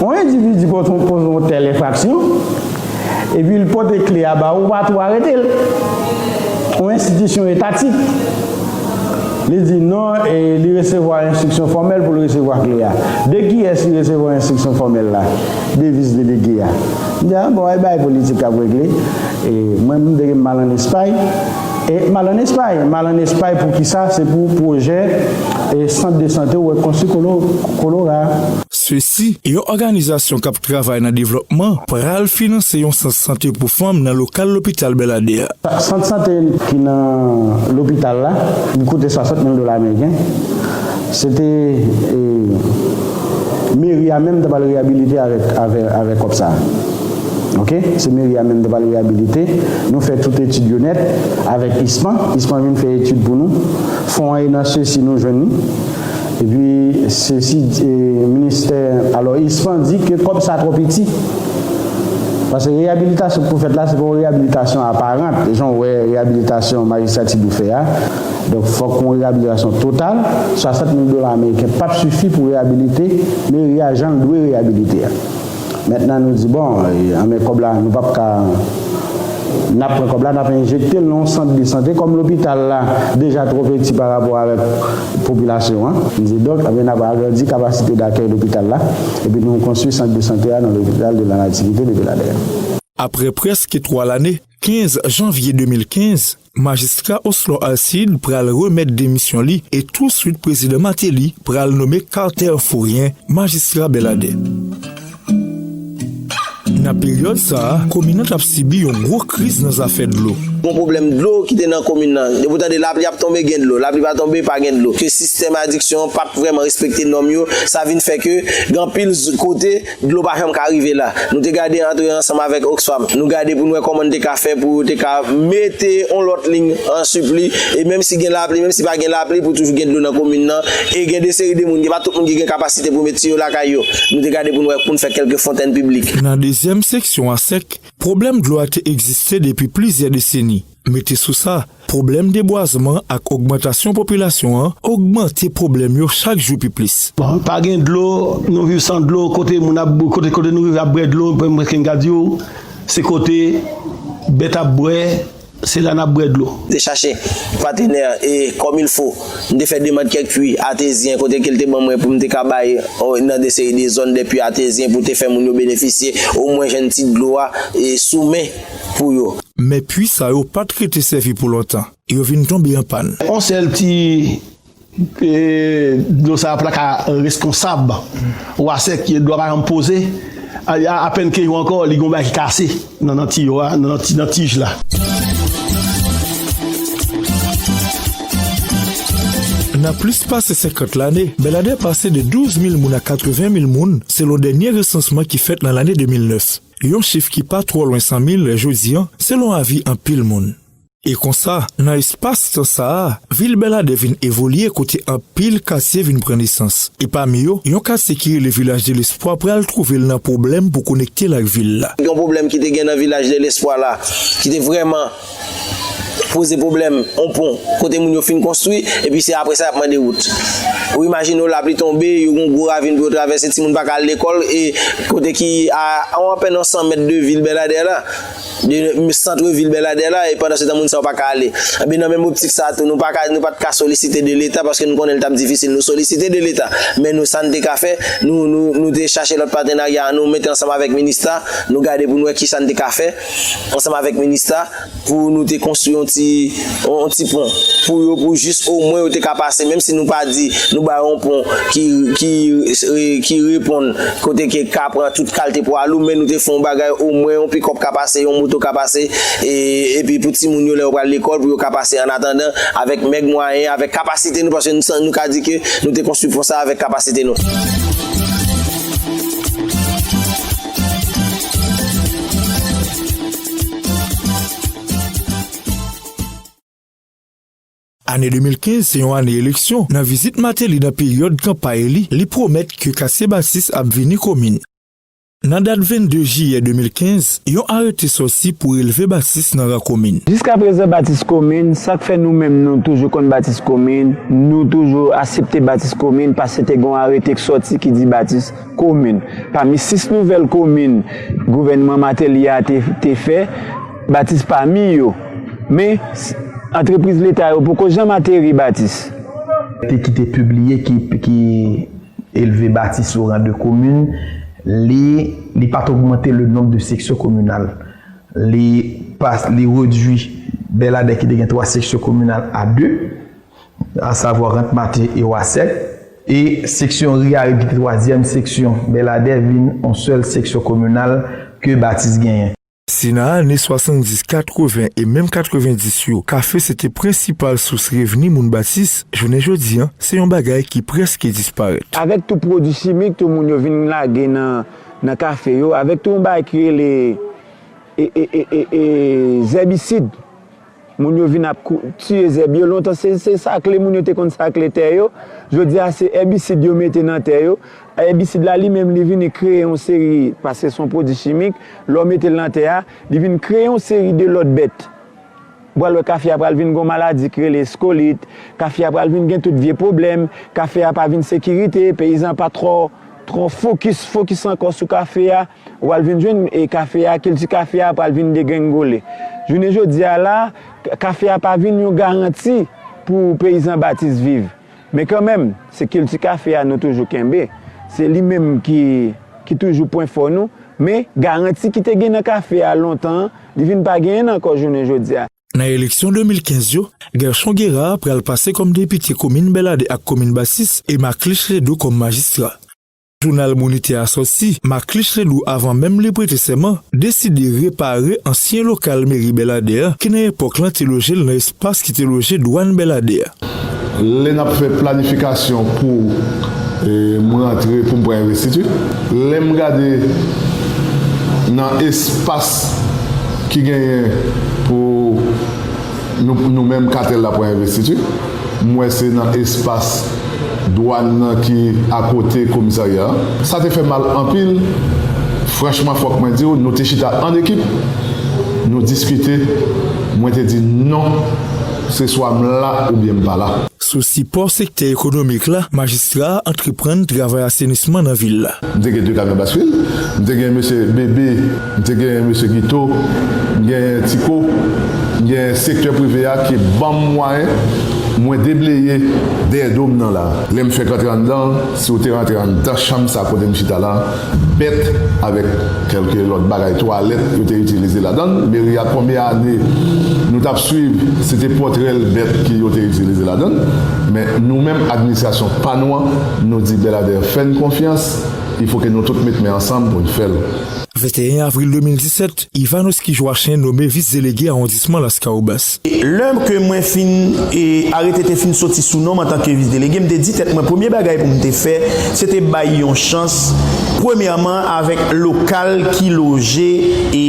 yon endividi poze, poze yon tèl enfraksyon, epi l pote kle a ba ou, ou pa tou arete l. Yon enstitisyon etatik." Li di non, e li resevwa enstriksyon fòmèl pou l resevwa kle a. De kiyès li resevwa enstriksyon fòmèl la? De vis delege a. M di, "A bon, e bagay politik k ap regle." E mwen, m te gen m al ann Espay. E m al ann Espay. M al ann Espay pou ki sa? Se pou pwojè, e, sant de sante ou wè konstwi Kolo-, Kolora. Sesi, yon òganizasyon k ap travay nan devlòpman, pral finanse yon sant sante pou fanm nan lokal lopital Bèladè a. Sant sante ki nan lopital la, li koute swasant mil dola ameriken. Se te, e, meri a menm te pral reyabilite avèk, avè-, avèk kòb sa a. Oke? Se meri a menm te pral reyabilite. Nou fè tout etid yo nèt avèk ispan. Ispan vin fè etid pou nou. Fon an e nan sesi nou jwenn li. Epi sesi, e, ministè, alò, ispan di ke kòb sa twò piti. Paske reyabilitasyon k pou fèt la, se pa yon reyabilitasyon aparan, jan w wè reyabilitasyon majistra Ti Blue fè a. Donk, fòk yon reyabilitasyon total, swasant mil dola ameriken p ap sifi pou reyabilite meri a jan l dwe reyabilite a. Mentnan, nou di, bon, e, anben kòb la, nou p ap ka, n ap pran kòb la, n ap enjekte l nan yon sant de sante, kòm lopital la deja twò piti pa rapò avèk popilasyon an. Nou di, donk, anben, n ap agrandi kapasite dakèy lopital la, epi nou konstwi sant de sante a nan lopital de la Nativite de Beladè. Apre prèske twa lane, kenz janvye de mil kenz, Majistra Oslo Alcide pral remèt demisyon li e touswit Prezidan Martelly pral nonmen Carter Faurien majistra Beladè. Nan peryòd sa a, komin nan t ap sibi yon gwo kriz nan zafè dlo. Yon pwoblèm dlo ki te nan komin nan. Depi w tande lapli ap tonbe, gen dlo. Lapli pa tonbe, pa gen dlo. Ke sistèm adiksyon an p ap vrèman respekte nòm yo, sa vin fè ke gen anpil z-, kote dlo pa janm ka rive la. Nou te gade antre ansanm avèk Oxfam. Nou gade pou n wè kòman n te ka fè pou yo te ka mete yon lòt liy an sipli. E menm si gen lapli, menm si pa gen lapli, pou toujou gen dlo nan komin nan. E gen de seri de moun, gen pa tout moun ki gen kapasite pou met tiyo lakay yo. Nou te gade pou n wè, pou n fè kèlke fontèn piblik. Nan dezyèm seksyon ASEC, pwoblèm dlo a te egziste depi plizyè deseni. Mete sou sa, pwoblèm debwazman ak ogmantasyon popilasyon an ogmante pwoblèm yo chak jou pi plis. Bon, pa gen dlo, nou viv san dlo, kote moun ap, kote, kote nou rive ap bwè dlo, mwen, mwen, m ka di w, se kote bèt ap bwè, se la n ap bwè dlo. Te chache patenè e kòm il fo. M te fè demann kèk pui atezyen kote ke l te ban mwen pou m te ka bay, o, nan de seri de zòn de pui atezyen pou te fè moun yo benefisye omwen jwenn ti dlo a e sou men pou yo. Men pui sa yo pa t rete sèvi pou lontan. Yo vin tonbe an pàn. On sèl ti, e, dlo sa ap la ka reskonsab. Wasèk, dlo a pa janm poze. A, a, apèn ke yo ankò, li gon bagay ki kase nan, nan tiyo a, nan, nan ti-, nan tij la. Nan plis pase senkant lane, Bèladè pase de douz mil moun a katreven mil moun, selon dènye resansman ki fèt nan lane de mil nèf. Yon chif ki pa twò lwen san mil jodi an, selon avi anpil moun. E konsa, nan espas tan sa a, vil Bèladè vin evolye kote anpil katye vin pran nesans. E pami yo, yon katye ki rele Vilaj de Lespwa pral twouve l nan pwoblèm pou konekte l ak vil la. Yon pwoblèm ki te gen nan Vilaj de Lespwa la, ki te vrèman poze pwoblèm, yon pon, kote moun yo fin konstwi, epi se apre sa y ap mande wout. Ou imajine w, lapli tonbe, yo gen yon gwo ravin pou yo travèse, timoun pa ka al lekòl, e kote ki a, a apèn yon san mèt de vil Bèladè la, de sant vil Bèladè la, e pandan se tan moun sa yo pa ka ale. Ebyen, nan menm optik sa a tou, nou pa ka, nou pa t ka solisite de Leta, paske nou konnen l t ap difisil nou solisite de Leta. Men nou, sa n te ka fè, nou, nou, nou te chache lòt patenarya, nou mete ansanm avèk Minista, nou gade pou n wè kisa n te ka fè ansanm avèk Minista, pou nou te konstwi yon ti, yon ti pon pou yo, pou jis omwen yo te ka pase, menm si nou pa di nou ba yo yon pon ki, ki, ki reponn kote ke ka pran tout kalite pwa lou, men nou te fè yon bagay, omwen yon pikòp ka pase, yon moto ka pase, e, epi pou timoun yo lè yo pral lekòl, pou yo ka pase an atandan, avèk mèg mwayen, avèk kapasite nou, paske nou, nou ka di ke nou te konstwi pon sa avèk kapasite nou. Ane de mil kenz se yon ane eleksyon. Nan vizit Martelly nan peryòd kanpay li, li pwomèt ke katye Batis ap vini komin. Nan dat vennde jiyè de mil kenz, yon arete sòti pou relve Batis nan ran komin. Jiskaprezan, Batis komin, sa k fè nou menm nou toujou konn Batis komin, nou toujou aksepte Batis komin, paske te gen yon arete k sòti ki di Batis komin. Pami sis nouvèl komin gouvènman Martelly a te, te fè, Batis pami yo. Men, s-, antrepriz Leta yo poko janm ateri Batis. Te ki te pibliye ki, ki elve Batis o ran de komin, li, li pa t ogmante le nonb de seksyon kominal. Li pa, li redwi Bèladè ki te gen twa seksyon kominal a de, asavwa Rant Maten e Wasèk, e seksyon Riyarib ki te twazyèm seksyon Bèladè vin yon sèl seksyon kominal ke Batis genyen. Si nan ane swasanndis, katreven e menm katrevendis yo, kafe se te prensipal sous revni moun Batis, jounen jodi an, se yon bagay ki prèske disparèt. Avèk tou pwodui chimik tou moun yo vin lage nan, nan kafe yo, avèk tou yon bagay ki rele, e, e, e, e, e, zèbisid. Moun yo vin ap kou- tiye zèb yo. Lontan, se, se sakle moun yo te konn sakle tè yo. Jodi a, se èbisid yo mete nan tè yo. Èbisid la, li menm, li vini kreye yon seri, paske se yon pwodui chimik, lè w mete l nan tè a, li vin kreye yon seri de lòt bèt. Ou pral wè kafe a pral vin gon maladi ki rele eskolit, kafe a pral vin gen tout vye pwoblèm, kafe a pa vin sekirite, peyizan pa twò, twò fokis, fokis ankò sou kafe a, ou pral vin jwenn e kafe a, kilti kafe a pral vin degrengole. Jounen jodi a la, k- kafe a pa vin yon garanti pou peyizan Batis viv. Men kanmenm, se kilti kafe a nou toujou kenbe. Se li menm ki, ki toujou pwen fò nou. Men, garanti ki te gen nan kafe a lontan an, li vin pa genyen l ankò jounen jodi a. Nan eleksyon de mil kenz yo, Guerchon Guérard pral pase kòm depite komin Bèladè ak komin Batis e Maclich Ledoux kòm majistra. Jounal Monitè a sòti, Maclich Ledoux, avan menm li prete sèman, deside repare ansyen lokal meri Bèladè a, ki nan epòk lan te loje l nan espas ki te loje dwàn Bèladè a. Lè n ap fè planifikasyon pou, e, m rantre pou m pran envestiti, lè m gade nan espas ki genyen pou nou, nou menm katèl la pran envestiti, m wè se nan espas dwàn nan ki akote komisarya a. Sa te fè mal anpil. Franchman, fòk mwen di w, nou te chita an ekip, nou diskite, mwen te di non, se swa m la oubyen m pa la. Sou sipò sektè ekonomik la, majistra a antreprann travay asenisman nan vil la. M te gen de kamyon basfil, m te gen mesye Bebe, m te gen mesye Gito, m gen Tiko, m gen sektè prive a ki ban m mwayen mwen debleye dèyè do m nan la. Lè m fèk rantre anndan, si w te rantre anndan chanm sa kote m chita la, bèt avèk kèlke lòt bagay twalèt yo te itilize ladan l. Meri a, konbyen ane nou t ap swiv, se te pòtrè l bèt ki yo te itilize ladan l. Men nou menm, administrasyon pa nou an, nou di Bèladè fè n konfyans, il faut que nou tout met men ansanm pou n fè l. Venteyen avril de mil disèt, Ivanoski Joachin nome vis delege awondisman Laskawobas. Lè ke mwen fin, e, arete te fin soti sou non m antanke vis delege, m te di tèt mwen, premye bagay pou m te fè, se te bay yon chans, premyèman, avèk lokal ki loje, e,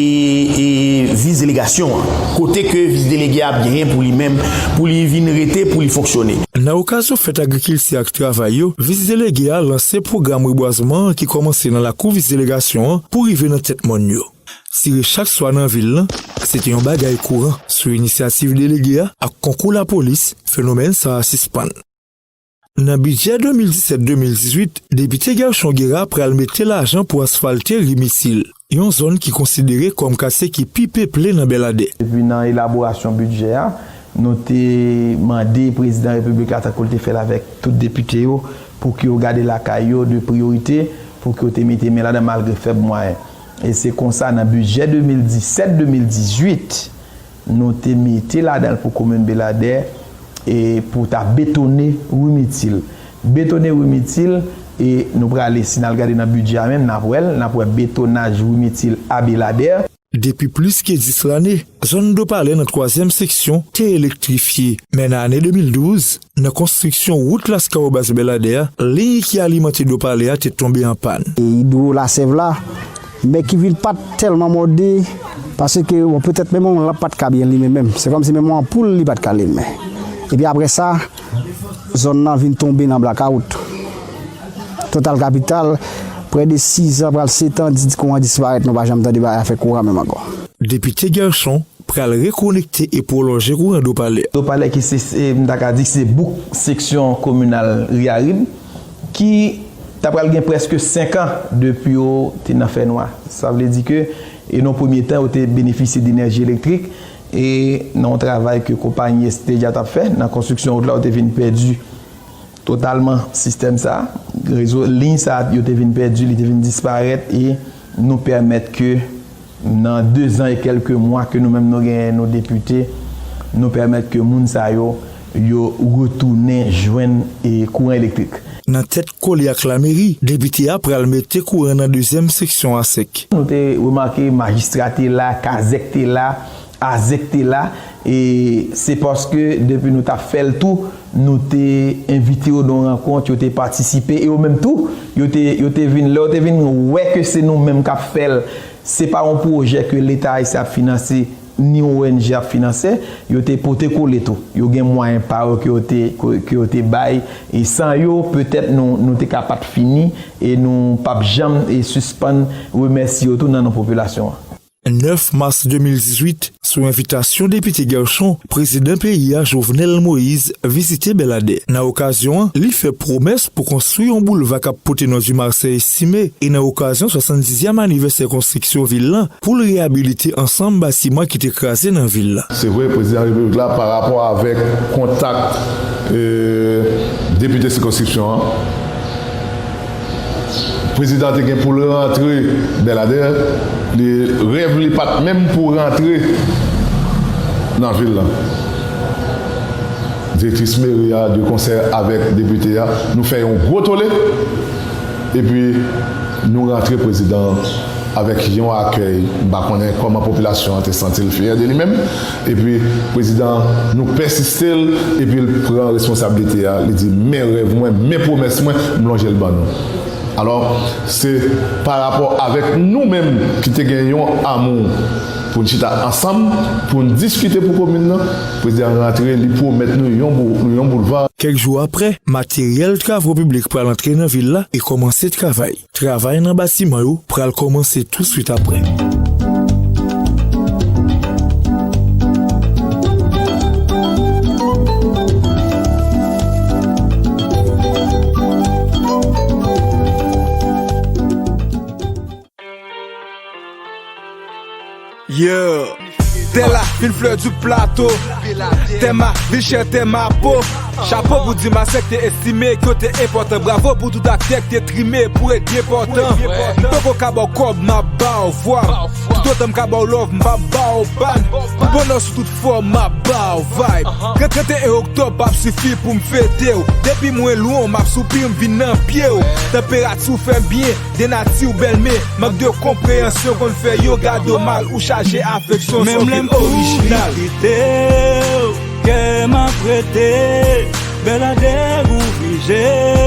e, vis delegasyon an. Kote ke vis delege a ap genyen pou li menm, pou li vin rete, pou li fonksyone. Nan okazyon fèt agrikilti ak travay yo, vis delege a lanse pwogram rebwazman an ki kòmanse nan lakou vis delegasyon an pou rive nan tèt mòn yo. Tire chak swa nan vil lan, se te yon bagay kouran. Sou inisyativ delege a ak konkou lapolis, fenomèn sa a sispann. Nan bidjè de mil disèt de mil dizuit, depite Guerchon Guérard pral mete lajan pou asfalte ri Mitil, yon zòn ki konsidere kòm katye ki pi peple nan Bèladè. Epi nan elaborasyon bidjè a, nou te mande prezidan repiblik la, tankou l te fè l avèk tout depite yo, pou ke yo gade lakay yo de priyorite, pou ke yo te mete men ladan malgre fèb mwayen. E se konsa, nan bidjè de mil disèt de mil dizuit, nou te mete ladan l pou komin Beladè, e pou ta betone ri Mitil. Betone ri Mitil, e nou prale, si n al gade nan bidjè a menm, n ap wè l, n ap wè betonaj ri Mitil a Beladè. Depi plis ke dis lane, zòn Dopalè nan twazyèm seksyon te elektrifye, men nan ane de mil douz, nan konstriksyon wout Laskawobas Beladè a, liy ki alimante Dopalè a te tonbe an pàn. E idwo Lasèv la, men ki vin pa t tèlman mòde, paske, bon, petèt menm yon lanp pa t ka byen limen menm. Se kòmsi menm yon anpoul li pa t ka limen. Epi apre sa, zòn nan vin tonbe nan blakawout. Total Kapital, prè de sis an, pral sèt an, di kouran disparèt, nou pa janm tande bagay afè kouran menm ankò. Depite Guerchon pral rekonekte e pwolonje kouran Dopalè. Dopalè ki se, se, m ta ka di se bouk seksyon kominal Riarib, ki ta pral gen prèske senk an depi yo te nan fènwa. Sa vle di ke, e nan premye tan, yo te benefisye de enèji elektrik, e nan yon travay ke konpayi Estella t ap fè, nan konstriksyon wout la, yo te vin pèdi totalman sistèm sa, rezo, liy sa, yo te vin pèdi, li te vin disparèt, e nou pèmèt ke nan de zan e kèlke mwa ke nou menm nou genyen nou depite, nou pèmèt ke moun sa yo, yo retounen jwenn, e, kouran elektrik. Nan tèt kole ak lameri, depite a pral mete kouran nan dezyèm seksyon Asèk. Nou te remake majistra te la, kazèk te la, Azèk te la, e se paske depi nou t ap fè l tou, nou te envite yo nan yon rankont, yo te patisipe, e yo menm tou, yo te, yo te vin, lè yo te vin wè ke se nou menm k ap fè l, se pa yon pwojè ke Leta ayisyen ap finanse, ni O N G ap finanse, yo te pote kole tou. Yo gen mwayen pa yo ke yo te, ke, ke yo te bay, e san yo, petèt nou, nou te ka pa t fini, e nou p ap janm, e sispann remèsye yo tou nan non popilasyon an. Nèf mas de mil dizuit, sou envitasyon Depite Guerschon, prezidan peyi a, Jovenel Moïse, vizite Bèladè. Nan okazyon an, li fè pwomès pou konstwi yon boulva k ap pote non Dumarsais Estimé, e nan okazyon swasanndizyèm anivèsè konstriksyon vil la, pou l reyabilite ansanm batiman ki te kraze nan vil la. Se vre, prezidan repiblik la, pa rapò avèk kontak, e, depite sikonskripsyon an, prezidan te gen pou l rantre Bèladè, li, rèv li pa t menm pou rantre nan vil la. Direktris meri a, de konsè avèk depite a, nou fè yon gwo tole, epi nou rantre prezidan an avèk yon akèy, m pa konnen kòman popilasyon an te santi l fyè de li menm, epi prezidan an, nou pèsiste l, epi l pran responsablite a, li di, men rèv mwen, men pwomès mwen, m lonje l ban nou. Alò, se pa rapò avèk nou menm ki te gen yon amou pou n chita ansanm, pou n diskite pou komin nan, prezidan an rantre, li pwomèt nou yon bou-, yon boulva. Kèk jou apre, materyèl travo piblik pral antre nan vil la e kòmanse travay. Travay nan batiman yo pral kòmanse touswit apre. Yeah. Tè la, vin flè di plato. Tè ma, vin chè tè ma po. Chapo pou Dumarsais k te estime ke w te enpòtan. Bravo pou tout aktè k te trime pou ret byen pòtan. M poko ka ba w kòb, m ap ba w vwa m. Toutotan m ka ba w love, m p ap ba w ban. Pou bonè w sou tout fòm, m ap ba w vibe. Trant, trant e en oktòb p ap sifi pou m fete w. Depi mwen lwen w, m ap soupi, m vin nan pye w. Tanperati w fè m byen. De nati w bèl, men mank de konpreyansyon konn fè yo gade w mal, ou chaje afeksyon, men m lè m orijinal. Kite w, kè m ap rete, Bèladè ou vije.